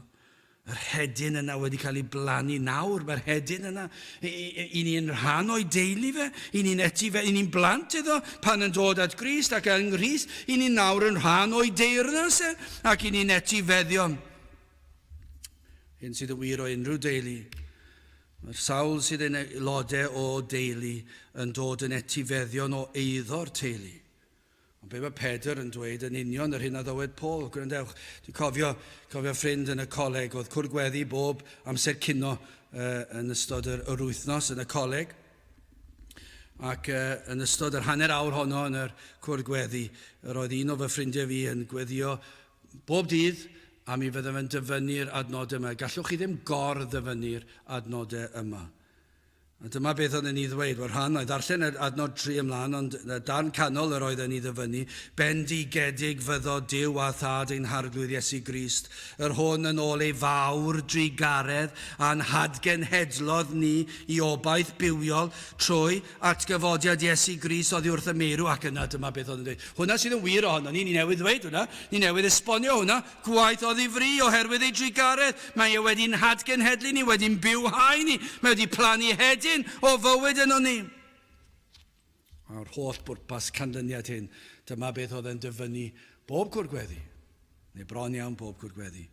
Yr hedyn yna wedi cael ei blannu nawr, mae'r hedyn yna, i ni'n rhan o'i deulu fe, i ni'n eti fe, i ni'n blant iddo pan yn dod at Grist ac yng Nghrist, i ni nawr yn rhan o'i deyrnas e, ac i ni'n etifeddion. Hyn sydd yn wir o unrhyw deulu. Mae'r sawl sydd yn aelodau o deulu yn dod yn etifeddion o eiddo'r teulu. Ond be mae Pedr yn dweud yn union yr hyn a ddywed Paul. Gwrandewch, dwi'n cofio, cofio ffrind yn y coleg, oedd cwrdd gweddi bob amser cino uh, yn ystod yr, yr wythnos yn y coleg. Ac uh, yn ystod yr hanner awr honno yn yr cwrdd gweddi, yr oedd un o fy ffrindiau fi yn gweddio Bob dydd, a mi fyddaf yn dyfynnu'r adnodau yma. Gallwch chi ddim gor-ddyfynnu'r adnodau yma. A dyma beth oedd yn ei ddweud. Wel, rhan oedd ddarllen yr adnod 3 ymlaen, ond y darn canol yr oedd yn ei ddyfynnu. Bendigedig fyddo Duw a Thad ein Harglwydd Iesu Grist, yr hwn yn ôl ei fawr drugaredd a'n hadgenhedlodd ni i obaith bywiol trwy atgyfodiad Iesu Grist oddi wrth y meirw, ac yna dyma beth oedd yn dweud. Hwnna sydd yn wir ohono ni, ni newydd ddweud hwnna, ni newydd esbonio hwnna, gwaith o ddifri oherwydd ei drugaredd, mae e wedi'n hadgenhedlu ni, wedi'n bywhau ni, mae wedi plannu hedyn o fywyd yno ni. A'r holl bwrpas canlyniad hyn, dyma beth oedd e'n dyfynnu bob cwr gweddi, neu bron iawn bob cwr gweddi,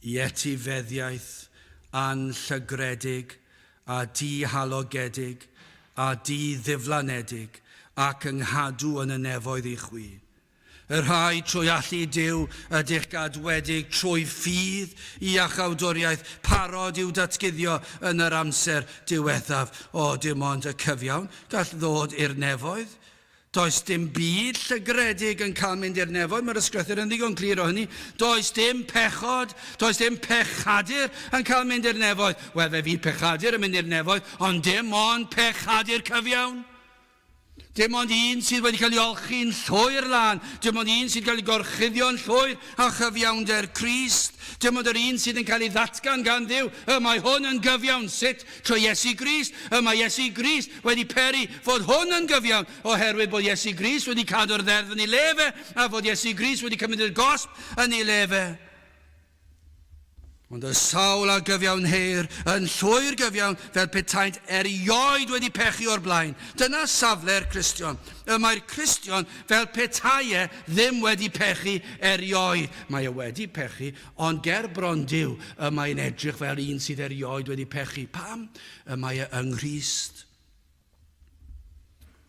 i etifeddiaeth anllygredig a dihalogedig, a di-ddiflanedig, ac yng nghadw yn y nefoedd i chwi. Y rhai trwy allu Duw ydych gadwedig trwy ffydd i iachawdwriaeth parod i'w datguddio yn yr amser diwethaf. O, dim ond y cyfiawn gall ddod i'r nefoedd. Does dim byd llygredig yn cael mynd i'r nefoedd, mae'r ysgrythur yn ddigon clir o hynny. Does dim pechod, does dim pechadur yn cael mynd i'r nefoedd. Wel, fe fydd pechadur yn mynd i'r nefoedd, ond dim ond pechadur cyfiawn. Dim ond un sydd wedi cael ei olchi'n llwyr lân, dim ond un sydd cael ei gorchuddio'n llwyr â chyfiawnder Crist. Dim ond yr un sydd yn cael ei ddatgan gan Dduw, y mae hwn yn gyfiawn. Sut? Trwy Iesu Grist. Y mae Iesu Grist wedi peri fod hwn yn gyfiawn, oherwydd bod Iesu Grist wedi cadw'r ddeddf yn ei le fe, a fod Iesu Grist wedi cymryd y gosb yn ei le fe. Ond y sawl a gyfiawnheir yn llwyr gyfiawn fel petaent erioed wedi pechu o'r blaen. Dyna safle'r Cristion. Y mae'r Cristion fel petai e ddim wedi pechu erioed. Mae e wedi pechu, ond ger bron Duw, y mae'n edrych fel un sydd erioed wedi pechu. Pam? Y mae e yng Nghrist.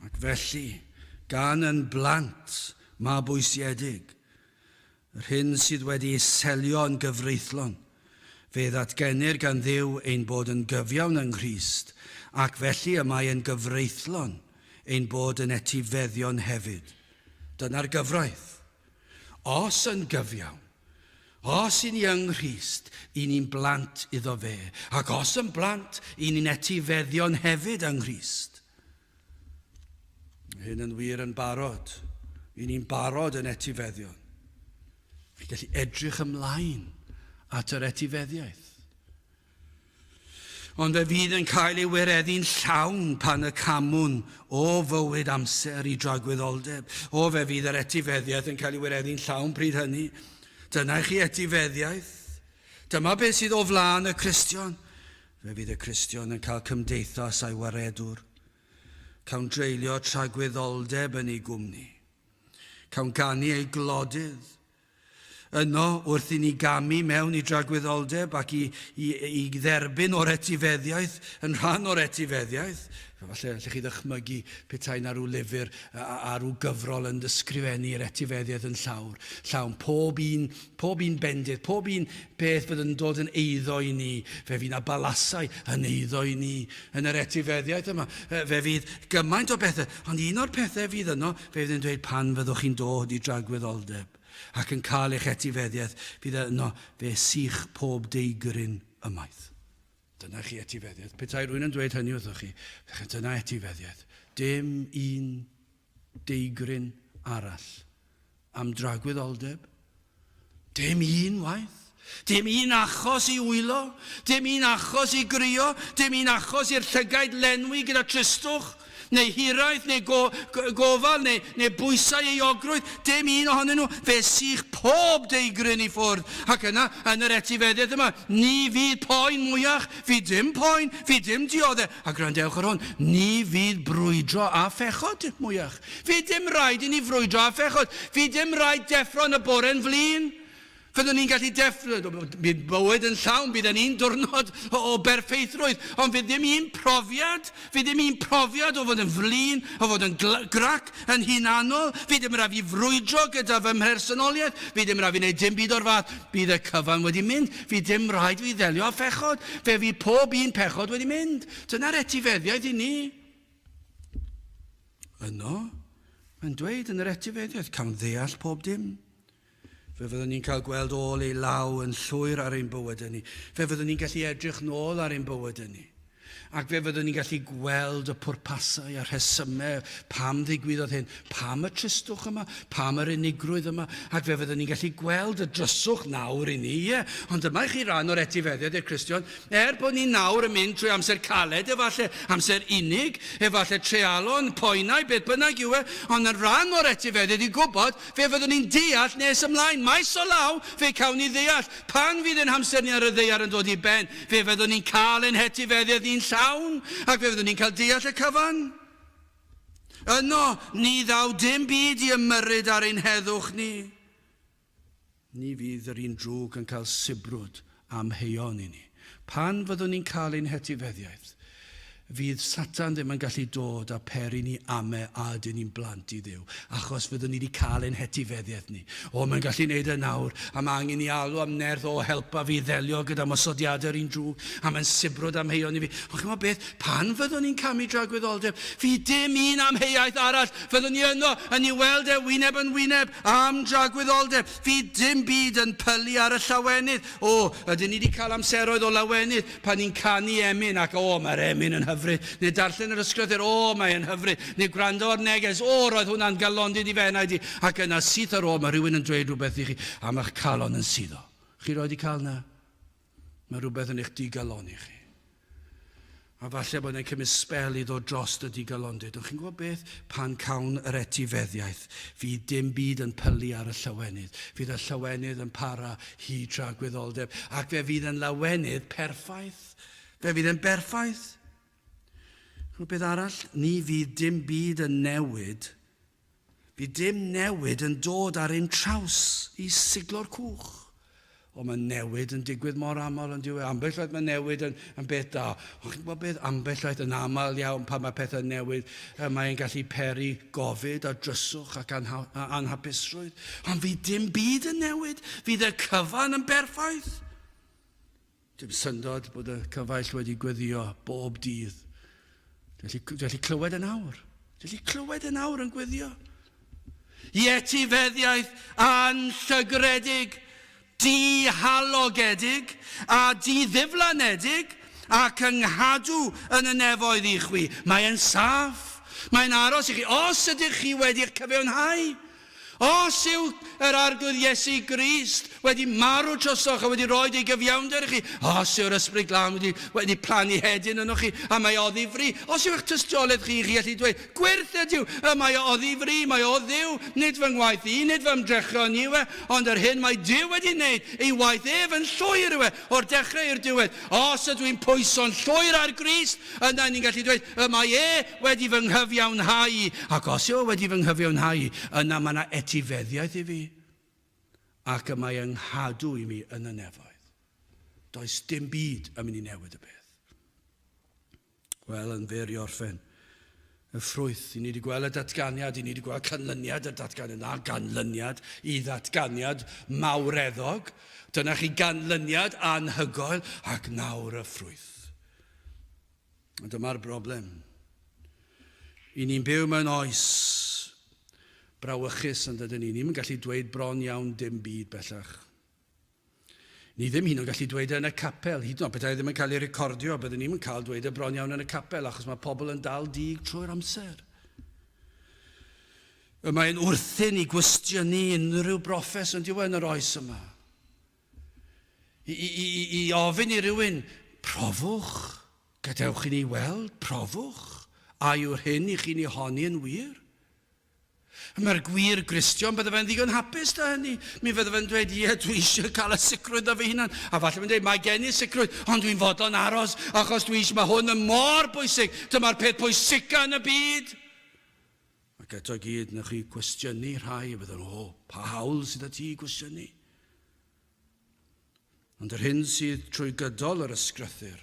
Ac felly, gan yn blant mabwysiedig, Yr hyn sydd wedi ei selio yn gyfreithlon. Fe ddatgenir gan Dduw ein bod yn gyfiawn yng Nghrist, ac felly y mae yn gyfreithlon ein bod yn etifeddion hefyd. Dyna'r gyfraith. Os yn gyfiawn, os i ni yng Nghrist, i ni'n blant iddo fe, ac os yn blant, i ni'n etifeddion hefyd yng Nghrist. Mae hyn yn wir yn barod. I ni'n barod yn etifeddion. Fi'n gallu edrych ymlaen at yr etifeddiaeth. Ond fe fydd yn cael ei wireddu'n llawn pan y camwn o fywyd amser i dragwyddoldeb. O, fe fydd yr etifeddiaeth yn cael ei wireddu'n llawn pryd hynny. Dyna i chi etifeddiaeth. Dyma beth sydd o flaen y Cristion. Fe fydd y Cristion yn cael cymdeithas a'i waredwr. Cawn dreulio tragwyddoldeb yn ei gwmni. Cawn ganu ei glodydd. Yno, wrth i ni gamu mewn i dragwyddoldeb ac i, i, i dderbyn o'r etifeddiaeth, yn rhan o'r etifeddiaeth, falle allech chi ddychmygu petai na rhyw lyfr a, a rhyw gyfrol yn ysgrifennu'r etifeddiaeth yn llawr, llawn, pob un, pob un bendith, pob un peth fydd yn dod yn eiddo i ni, fe fydd na balasau yn eiddo i ni yn yr etifeddiaeth yma, fe fydd gymaint o bethau, ond un o'r pethau fydd yno, fe fydd yn dweud pan fyddwch chi'n dod i dragwyddoldeb ac yn cael eich etifeddiaeth, fydd yno, fe sych pob deigryn ymaith. Dyna chi etifeddiaeth. Petai rhywun yn dweud hynny wrthoch chi, dyna etifeddiaeth. Dim un deigryn arall am dragwyddoldeb. Dim un waith. Dim un achos i wylo, dim un achos i grio, dim un achos i'r llygaid lenwi gyda tristwch, neu hiraeth, neu go, gofal, neu, neu bwysau euogrwydd, dim un ohonyn nhw. Fe sych pob deigryn i ffwrdd. Ac yna, yn yr etifeddiaeth yma, ni fydd poen mwyach, fydd dim poen, fydd dim diodde. A gwrandewch ar hwn, ni fydd brwydro a phechod mwyach. Fydd dim rhaid i ni frwydro â phechod. Fydd dim rhaid deffro yn y bore'n flin. Fyddwn ni'n gallu deffro, bydd bywyd yn llawn, bydd yn un diwrnod o berffeithrwydd, ond fydd ddim un profiad, fydd ddim un profiad o fod yn flin, o fod yn grac, yn hunanol, fydd ddim rhaid fi frwydro gyda fy mhersonoliaeth, fydd ddim rhaid fi wneud dim byd o'r fath, bydd y cyfan wedi mynd, fydd dim rhaid fi ddelio â phechod, fe fydd pob un pechod wedi mynd. Dyna'r etifeddiaeth i ni. Yno, mae'n dweud yn yr etifeddiaeth, cawn ddeall pob dim. Fe fyddwn ni'n cael gweld ôl ei law yn llwyr ar ein bywydau ni. Fe fyddwn ni'n gallu edrych nôl ar ein bywydau ni. Ac fe fyddwn ni'n gallu gweld y pwrpasau a'r rhesymau pam ddigwyddodd hyn, pam y tristwch yma, pam yr unigrwydd yma, ac fe fyddwn ni'n gallu gweld y dryswch nawr i ni, ie. Ond dyma i chi ran o'r etifeddiad i'r Cristion, Er bod ni nawr yn mynd trwy amser caled efallai, amser unig, efallai treialon, poenau, beth bynnag yw e, ond yn rhan o'r etifeddiaeth i gwybod, fe fyddwn ni'n deall nes ymlaen. Maes o law, fe cawn ni ddeall. Pan fydd ein hamser ni ar y ddaear yn dod i ben, fe fyddwn ni'n cael ein hetifeddiaeth ni'n llawn, ac fe fyddwn ni'n cael deall y cyfan. Yno, ni ddaw dim byd i ymyrryd ar ein heddwch ni. Ni fydd yr un drwg yn cael sibrwd amheuon i ni. Pan fyddwn ni'n cael ein hetifeddiaeth, fydd Satan ddim yn gallu dod a peri ni ame a ydyn ni'n blant i Dduw, achos fyddwn ni wedi cael ein hetifeddiaeth ni. O, mae'n gallu neud e nawr, a mae angen i alw am nerth, o, helpa fi ddelio gyda mosodiadau'r un drwg, a mae'n sibrwd amheuon i fi. Ond chimod beth? Pan fyddwn ni'n camu dragwyddoldeb, fydd dim un amheuaeth arall. Fyddwn ni yno yn ei weld e wyneb yn wyneb am dragwyddoldeb. Fydd dim byd yn pylu ar y llawenydd. O, ydyn ni wedi cael amseroedd o lawenydd pan ni'n canu emyn ac o, mae'r emyn yn hyfryd. Neu darllen yr ysgrythur, o, mae'n hyfryd. Neu gwrando ar neges, o, roedd hwnna'n galondid i fy enaid i. Ac yna syth ar ôl mae rhywun yn dweud rhywbeth i chi a mae'ch calon yn suddo. Chi roed i cael na? Mae rhywbeth yn eich digalonni chi. A falle bod e'n cymryd sbel i ddod dros y digalondid. Ond chi'n gwybod beth? Pan cawn yr etifeddiaeth, fydd dim byd yn pylu ar y llawenydd. Fydd y llawenydd yn para hyd tragwyddoldeb. Ac fe fydd yn lawenydd perffaith. Fe fydd yn berffaith. Chymod beth arall? Ni fydd dim byd yn newid. Fydd dim newid yn dod ar ein traws i siglo'r cwch. O, mae newid yn digwydd mor aml yn diwedd. Ambell waith mae newid yn, yn beth da. Ond chi'n gwybod beth? Ambell waith yn aml iawn pan mae pethau'n newid, mae'n gallu peri gofid a dryswch ac anha, anhapusrwydd. Ond fydd dim byd yn newid. Fydd y cyfan yn berffaith. Dim syndod bod y cyfaill wedi gweddio bob dydd. Dwi'n gallu clywed yn awr. Dwi'n gallu clywed yn awr yn gweddio. I etifeddiaeth anllygredig, dihalogedig a diddiflanedig ac ynghadw yn y nefoedd i chwi. Mae'n saff. Mae'n aros i chi. Os ydych chi wedi'ch cyfiawnhau. Os yw yr Arglwydd Iesu Grist wedi marw trosoch a wedi rhoi ei gyfiawnder i chi, os yw'r Ysbryd Glân wedi, wedi plannu hedyn ynoch chi, a mae o ddifri, os yw eich tystiolaeth chi, chi allu dweud, gwyrth ydyw, y mae o ddifri, mae o Dduw, nid fy ngwaith i, nid fy ymdrechion i yw e, ond yr hyn mae Duw wedi wneud, ei waith ef yn llwyr yw e, o'r dechrau i'r diwedd. Os ydw i'n pwyso'n llwyr ar Grist, yna ni'n gallu dweud, y mae e wedi fy nghyfiawnhau i. Ac os yw e wedi fy nghyfiawnhau i, yna mae yna etifeddiaeth i fi, ac y mae e'n nghadw i mi yn y nefoedd. Does dim byd yn mynd i newid y peth. Wel, yn fyr i orffen, y ffrwyth, i ni wedi gweld y datganiad, i ni wedi gweld canlyniad y datganiad, na ganlyniad i ddatganiad mawreddog. Dyna chi ganlyniad anhygoel, ac nawr y ffrwyth. A dyma'r broblem. I ni'n byw mewn oes brawychus yn dydyn ni. Ni'n gallu dweud bron iawn dim byd bellach. Ni ddim hyd yn oed gallu dweud e yn y capel, hyd yn oed petai ddim yn cael ei recordio, byddwn ni'm yn cael dweud e bron iawn yn y capel, achos mae pobl yn dal dig trwy'r amser. Y mae'n wrthyn i gwestiynu unrhyw broffes yn diwedd yn yr oes yma. I, i, i, i ofyn i rywun, profwch, gadewch i ni weld, profwch, a yw'r hyn i chi'n ei honni yn wir? Mae'r gwir Gristion, bydde fe'n ddigon hapus da hynny. Mi fydde fe'n dweud, ie, dwi eisiau cael y sicrwydd da fy hunan. A falle fe'n dweud, mae gen i sicrwydd, ond dwi'n fodlon aros, achos dwi eisiau, mae hwn yn mor bwysig. Dyma'r peth pwysica yn y byd. Ac eto i gyd, newch chi gwestiynu rhai, a bydden nhw, o, pa hawl sydd â ti i gwestiynu? Ond yr hyn sydd trwy gydol yr ysgrythur,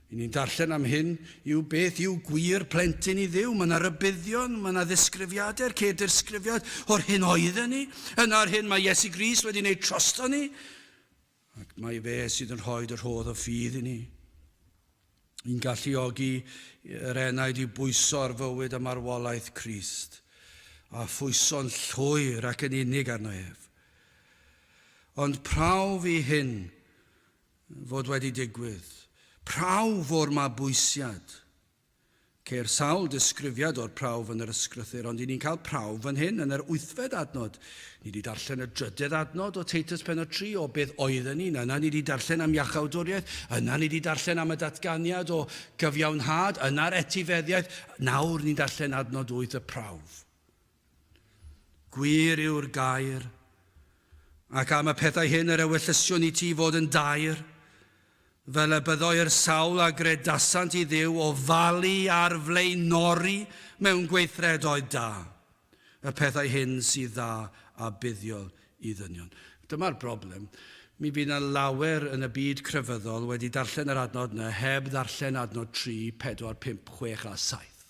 i ni'n darllen am hyn, yw beth yw gwir plentyn i Dduw. Mae yna rybuddion, mae yna ddisgrifiadau, ceir disgrifiad o'r hyn oedden ni, yna'r hyn mae Iesu Grist wedi wneud trosto ni, ac mae fe sydd yn rhoi y rhodd o ffydd i ni. I'n galluogi yr enaid i bwyso ar fywyd a marwolaeth Crist, a phwyso'n llwyr ac yn unig arno ef. Ond prawf i hyn fod wedi digwydd, prawf o'r mabwysiad. Ceir sawl disgrifiad o'r prawf yn yr ysgrythur, ond i ni'n cael prawf fan hyn yn yr wythfed adnod. Ni wedi darllen y drydedd adnod o Teitus penod 3 o beth oedden ni, yna ni wedi darllen am iachawdwriaeth, yna ni wedi darllen am y datganiad o gyfiawnhad, yna'r etifeddiaeth, nawr ni'n darllen adnod 8 y prawf. Gwir yw'r gair, ac am y pethau hyn yr ewyllysiwn i ti fod yn daer, fel y byddoi'r sawl a gredasant i Dduw ofalu ar flaenori mewn gweithredoedd da, y pethau hyn sydd dda a buddiol i ddynion. Dyma'r broblem. Mi fydd yna lawer yn y byd crefyddol wedi darllen yr adnod yna heb ddarllen adnod 3, 4, 5, 6 a 7.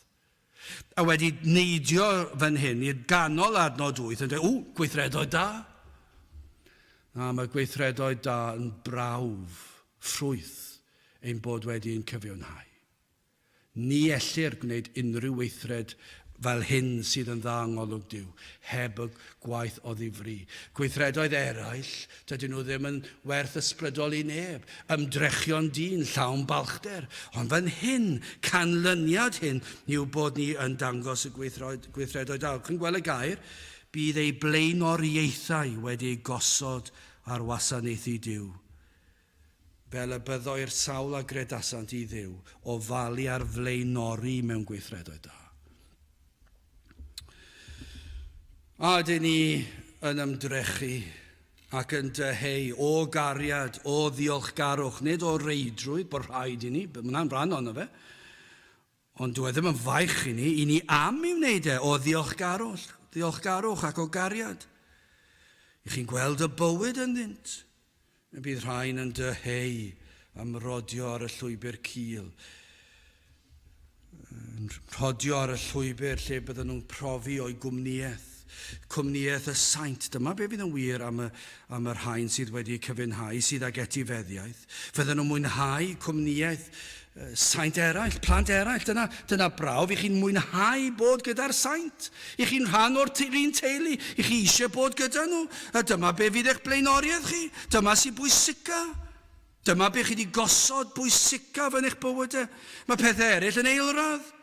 A wedi neidio fan hyn i'r ganol adnod 8 yn dweud, ww, gweithredoedd da. Na, mae gweithredoedd da yn brawf, ffrwyth, ein bod wedi ein cyfiawnhau. Ni ellir gwneud unrhyw weithred fel hyn sydd yn dda yng ngolwg Duw, heb y gwaith o ddifri. Gweithredoedd eraill, dydyn nhw ddim yn werth ysbrydol i neb. Ymdrechion dyn, llawn balchder. Ond fan hyn, canlyniad hyn yw bod ni yn dangos y gweithredoedd da. Chi'n gweld y gair? Bydd ei blaenoriaethau wedi eu gosod ar wasanaethu Duw. Fel y byddoi'r sawl a gredasant i Dduw ofalu ar flaenori mewn gweithredoedd da. A ydyn ni yn ymdrechu ac yn dyheu o gariad, o ddiolchgarwch, nid o reidrwydd bod rhaid i ni, mae hwnna'n rhan ohono fe, Ond dyw e ddim yn faich i ni, i ni am ei wneud e o ddiolchgarwch, ddiolchgarwch ac o gariad. I chi'n gweld y bywyd ynddynt. Y bydd rhain yn dyheu am rodio ar y llwybr cul, yn rhodio ar y llwybr lle bydden nhw'n profi o'i gwmnïaeth, cwmnïaeth y saint. Dyma be fydd yn wir am y, am y rhain sydd wedi eu cyfiawnhau, sydd ag etifeddiaeth. Fydden nhw'n mwynhau cwmnïaeth saint eraill, plant eraill. Dyna, dyna brawf i chi'n mwynhau bod gyda'r saint. I chi'n rhan o'r un teulu, i chi eisiau bod gyda nhw. A dyma be fydd eich blaenoriaeth chi. Dyma sy'n bwysica. Dyma be chi wedi gosod bwysicaf yn eich bywydau. Mae pethau eraill yn eilradd.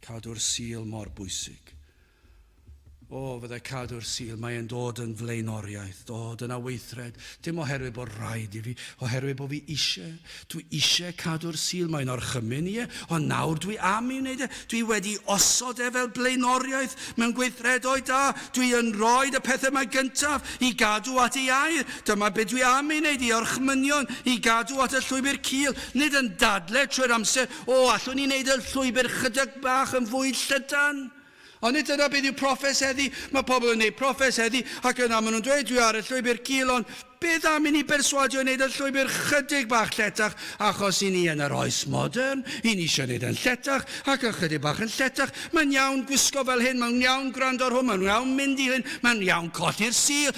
Cadw'r Sul mor bwysig. O, fyddai cadw'r Sul, mae e'n dod yn flaenoriaeth, dod yn aweithred, dim oherwydd bod rhaid i fi, oherwydd bod fi eisiau. Dwi eisiau cadw'r Sul, mae'n orchymyn i e, ond nawr dwi am ei wneud e. Dwi wedi osod e fel blaenoriaeth mewn gweithredoedd da. Dwi yn rhoi y pethau yma gyntaf i gadw at ei air. Dyma beth dwi am ei wneud, i orchmynion, i gadw at y llwybr cul, nid yn dadle trwy'r amser, o, allwn ni wneud y llwybr chydig bach yn fwy llydan? Ond nid dyna beth yw proffes heddi. Mae pobl yn gwneud proffes heddi ac yna maen nhw'n dweud dwi ar y llwybr cul ond beth am i ni berswadio i wneud y llwybr chydig bach lletach achos i ni yn yr oes modern, i ni eisiau gwneud yn lletach ac ychydig bach yn lletach. Mae'n iawn gwisgo fel hyn, mae'n iawn gwrando ar hwn, mae'n iawn mynd i hyn, mae'n iawn colli'r Sul.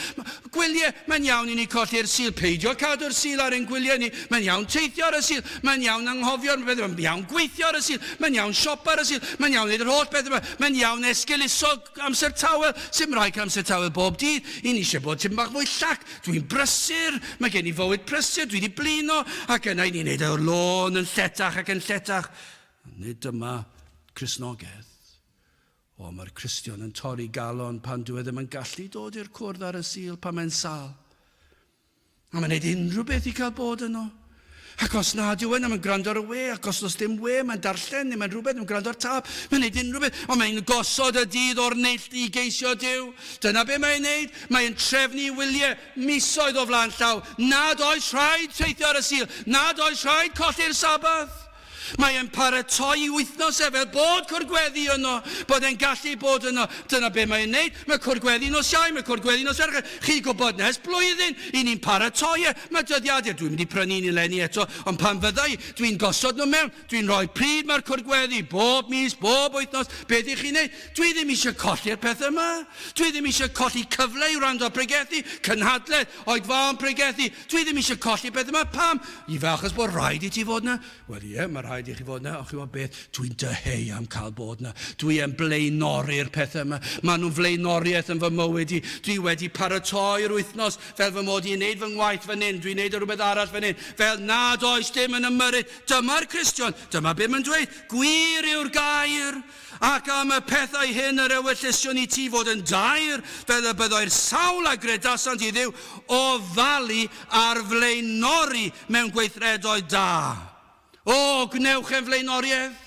Gwyliau, mae'n iawn i ni colli'r Sul, peidio cadw'r Sul ar ein gwyliau ni, mae'n iawn teithio ar y Sul, mae'n iawn anghofio'r pethau, mae'n iawn gweithio ar y Sul, mae'n iawn siopa ar y Sul, mae'n iawn wneud yr holl bethau yma, mae'n iawn esgeuluso amser tawel, sy'm rhaid cael amser tawel bob dydd, i ni eisiau bod tipyn bach fwy llac, dwi'n brysur, mae gen i fywyd prysur, dwi wedi blino, ac yna i ni'n neud y lôn yn lletach ac yn lletach. Nid dyma Cristnogaeth. O, mae'r Cristion yn torri galon pan dyw e ddim yn gallu dod i'r cwrdd ar y Sul pan mae'n sâl. A mae'n gwneud unrhyw beth i cael bod yno. Ac os nad yw e, mae'n gwrando ar y we, ac os does dim we, mae'n darllen, neu mae'n rhywbeth, mae'n gwrando ar tâp, mae'n gwneud unrhyw beth, ond mae'n gosod y dydd o'r neilltu i geisio Duw. Dyna be mae'n gwneud. Mae'n trefnu wyliau misoedd o flaen llaw. Nad oes rhaid teithio ar y Sul, nad oes rhaid colli'r Sabath. Mae e'n paratoi i wythnos e fel bod cwrdd gweddi yno, bod e'n gallu bod yno. Dyna be mae'n neud. Mae cwrdd gweddi nos Iau, mae cwrdd gweddi nos Fercher. Chi'n gwybod nes blwyddyn, i ni'n paratoi e. Mae dyddiadur, dwi'n mynd i prynu un eleni eto, ond pan fydda i, dwi'n gosod nhw mewn, dwi'n rhoi pryd mae'r cwrdd gweddi, bob mis, bob wythnos, be ydych chi'n neud? Dwi ddim eisiau colli'r pethau yma. Dwi ddim eisiau colli cyfle i wrando ar pregethu, cynhadledd, oedfaon pregethu. Dwi ddim eisiau colli peth yma. Pam? I fe achos bod rhaid i ti fod yna. Wel ie, mae rhaid i chi fod yna. Ond chi'n gwybod beth? Dwi'n dyheu am cael bod yna. Dwi yn blaenori'r pethau yma. Maen nhw'n flaenoriaeth yn fy mywyd i. Dwi wedi paratoi'r wythnos fel fy mod i'n neud fy ngwaith fan hyn. Dwi'n neud rhywbeth arall fan hyn. Fel nad oes dim yn ymyrryd. Dyma'r Cristion. Dyma be mae'n dweud. Gwir yw'r gair. Ac am y pethau hyn yr ewyllysion i ti fod yn daer, fel y byddai'r sawl a gredasant i Dduw ofalu ar flaenori mewn gweithredoedd da. O, gwnewch e'n flaenoriaeth!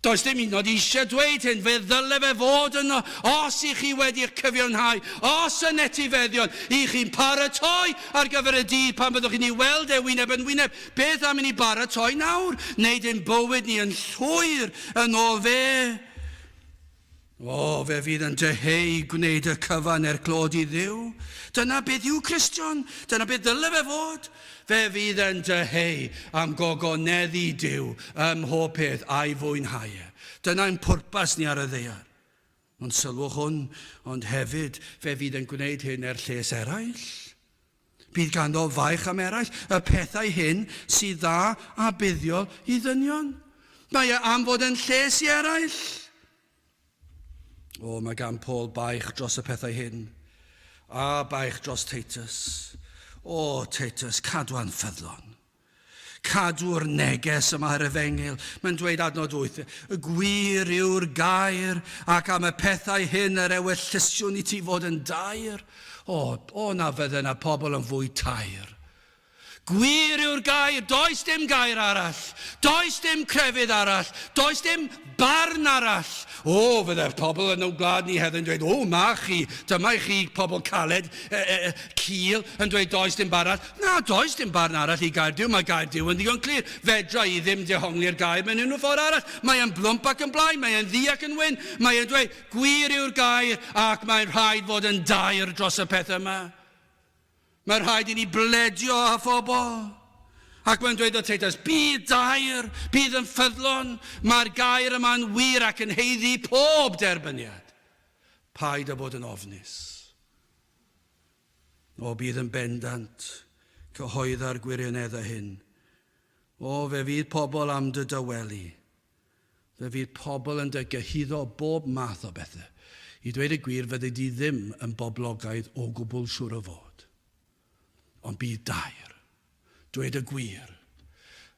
Does dim hyd yn oed eisiau dweud hyn, fe ddyle fe fod yno, os i chi wedi'ch cyfiawnhau, os yn etifeddion, i chi'n paratoi ar gyfer y dydd pan byddwch chi'n ei weld e wyneb yn wyneb, Beth am i ni baratoi nawr, wneud ein bywyd ni yn llwyr yn ôl fe? O, fe fydd yn dyheu gwneud y cyfan er clod i Dduw. Dyna beth yw Cristion, dyna beth ddyle fe fod. Fe fydd yn dyheu am gogoneddu Duw ym mhob peth a'i fwynhau e. Dyna'n pwrpas ni ar y ddaear. Ond sylwch hwn, ond hefyd fe fydd yn gwneud hyn er lles eraill. Bydd ganddo faich am eraill, y pethau hyn sydd dda a buddiol i ddynion. Mae e am fod yn lles i eraill. O, mae gan Paul baich dros y pethau hyn, a baich dros Titus. O, Titus, cadwa'n ffyddlon. Cadw'r neges yma yr efengyl. Mae'n dweud adnod 8, y gwir yw'r gair, ac am y pethau hyn yr ewyllysiwn i ti fod yn daer. O, o na fydde na pobl yn fwy taer. Gwir yw'r gair, does dim gair arall, does dim crefydd arall, does dim barn arall. O, fydde'r pobl yn y gwlad ni heddiw'n dweud, o, ma chi, dyma i chi pobl caled, e, e, e, cul, yn dweud does dim barn arall. Na, does dim barn arall i gair Duw, mae gair Duw yn ddigon clir. Fedra i ddim dehongli'r gair mewn unrhyw ffordd arall. Mae e'n blwmp ac yn blaen, mae e'n ddu ac yn wyn. Mae e'n dweud, gwir yw'r gair ac mae'n rhaid fod yn daer dros y peth yma. Mae'n rhaid i ni bledio â phobl. Ac mae'n dweud wrth Titus, bydd daer, bydd yn ffyddlon, mae'r gair yma'n wir ac yn haeddu pob derbyniad. Paid â bod yn ofnus. O, bydd yn bendant, cyhoedda'r gwirioneddau hyn. O, fe fydd pobl am dy dawelu. Fe fydd pobl yn dy gyhuddo bob math o bethau. I dweud y gwir, fyddi di ddim yn boblogaidd o gwbl siŵr o fod. Ond bydd daer. Dweud y gwir.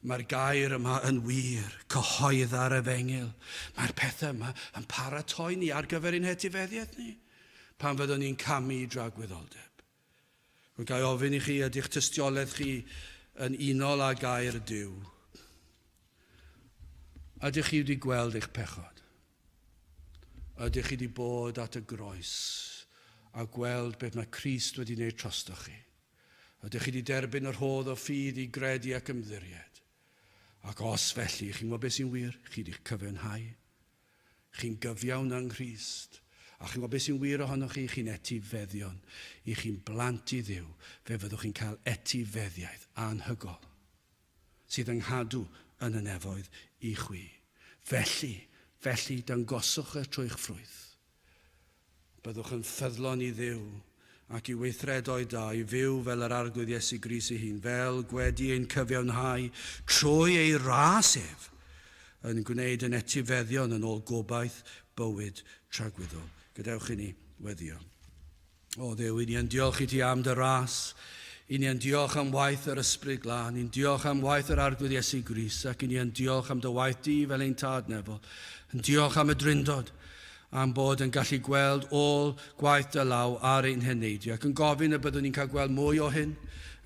Mae'r gair yma yn wir, cyhoedda'r efengyl. Mae'r pethau yma yn paratoi ni ar gyfer ein hetifeddiaeth ni, pan fyddwn ni'n camu i dragwyddoldeb. Rwy'n gael ofyn i chi, ydych tystiolaeth chi yn unol â gair Duw? Ydych chi wedi gweld eich pechod? Ydych chi wedi bod at y groes a gweld beth mae Crist wedi wneud trostoch chi? Ydych chi wedi derbyn y rhodd o ffydd i gredu ac ymddiried? Ac os felly, chi'n gwybod beth sy'n wir? Chi wedi'ch cyfiawnhau. Chi'n gyfiawn yng Nghrist. A chi'n gwybod beth sy'n wir ohonoch chi? Chi'n etifeddion. I chi'n blant i Dduw, fe fyddwch chi'n cael etifeddiaeth anhygoel sydd yng nghadw yn y nefoedd i chwi. Felly, felly, dangoswch e trwy'ch ffrwyth. Byddwch yn ffyddlon i Dduw ac i weithredoedd da, i fyw fel yr Arglwydd Iesu Grist ei hun, fel gwedi ein cyfiawnhau trwy ei ras ef, yn gwneud yn etifeddion yn ôl gobaith bywyd tragwyddol. Gadewch i ni weddïo. O Dduw, i ni yn diolch i ti am dy ras. I ni yn diolch am waith yr Ysbryd Glân. I'n diolch am waith yr Arglwydd Iesu Grist ac i ni yn diolch am dy waith di fel ein tad nefol. Yn diolch am y drindod, am bod yn gallu gweld ôl gwaith dy law ar ein heneidiau ac yn gofyn y byddwn ni'n cael gweld mwy o hyn,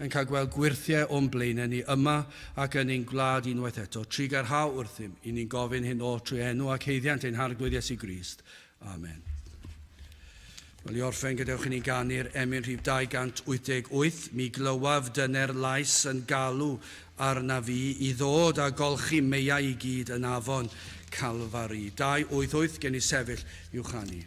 yn cael gweld gwyrthiau o'n blaenau ni yma ac yn ein gwlad unwaith eto. Trugarhau wrthym, i ni'n gofyn hyn oll trwy enw ac haeddiant ein Harglwydd Iesu Grist. Amen. Wel, i orffen, gadewch i ni ganu'r emyn rhif 288. Mi glywaf dyner lais yn galw arna fi i ddod a golchi meiau i gyd yn afon Calfari. 288 gen i sefyll i'w chanu.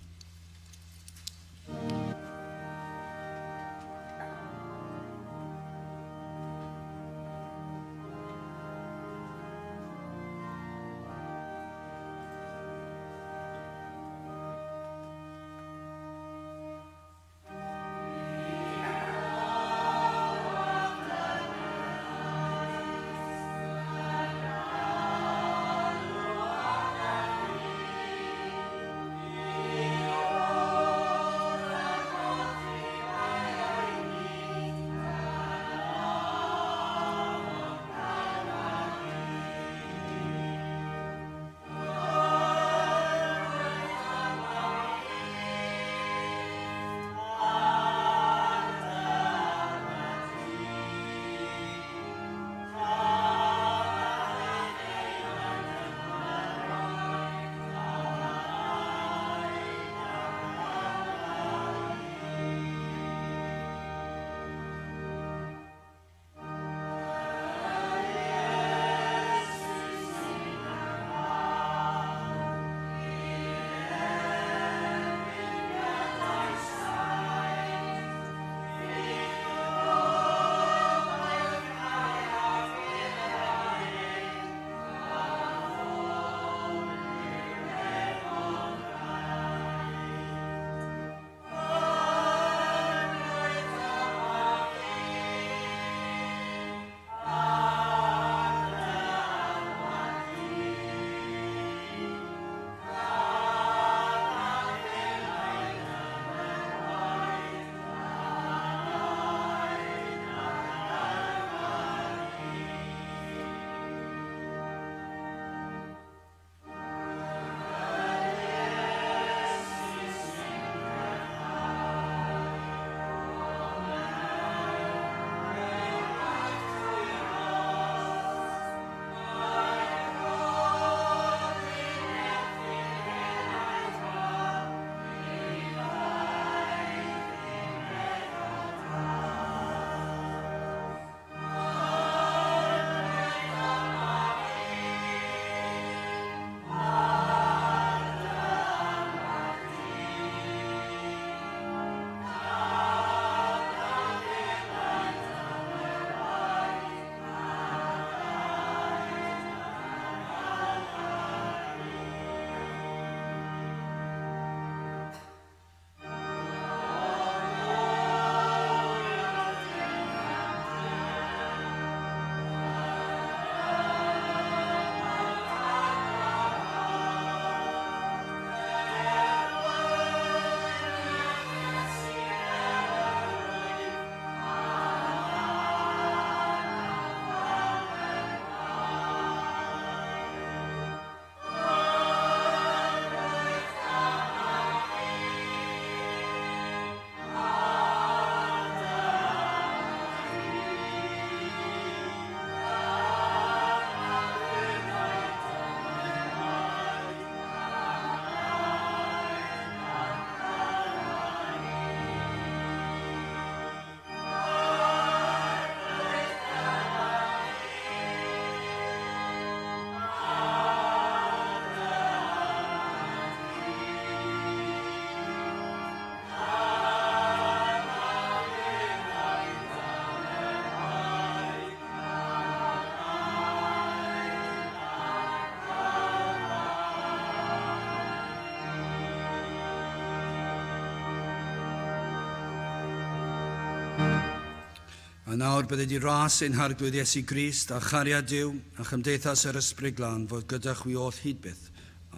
A nawr bydded i ras ein Harglwydd Iesu Grist a chariad Duw a chymdeithas yr Ysbryd Glân fod gyda chwi oll hyd byth.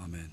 Amen.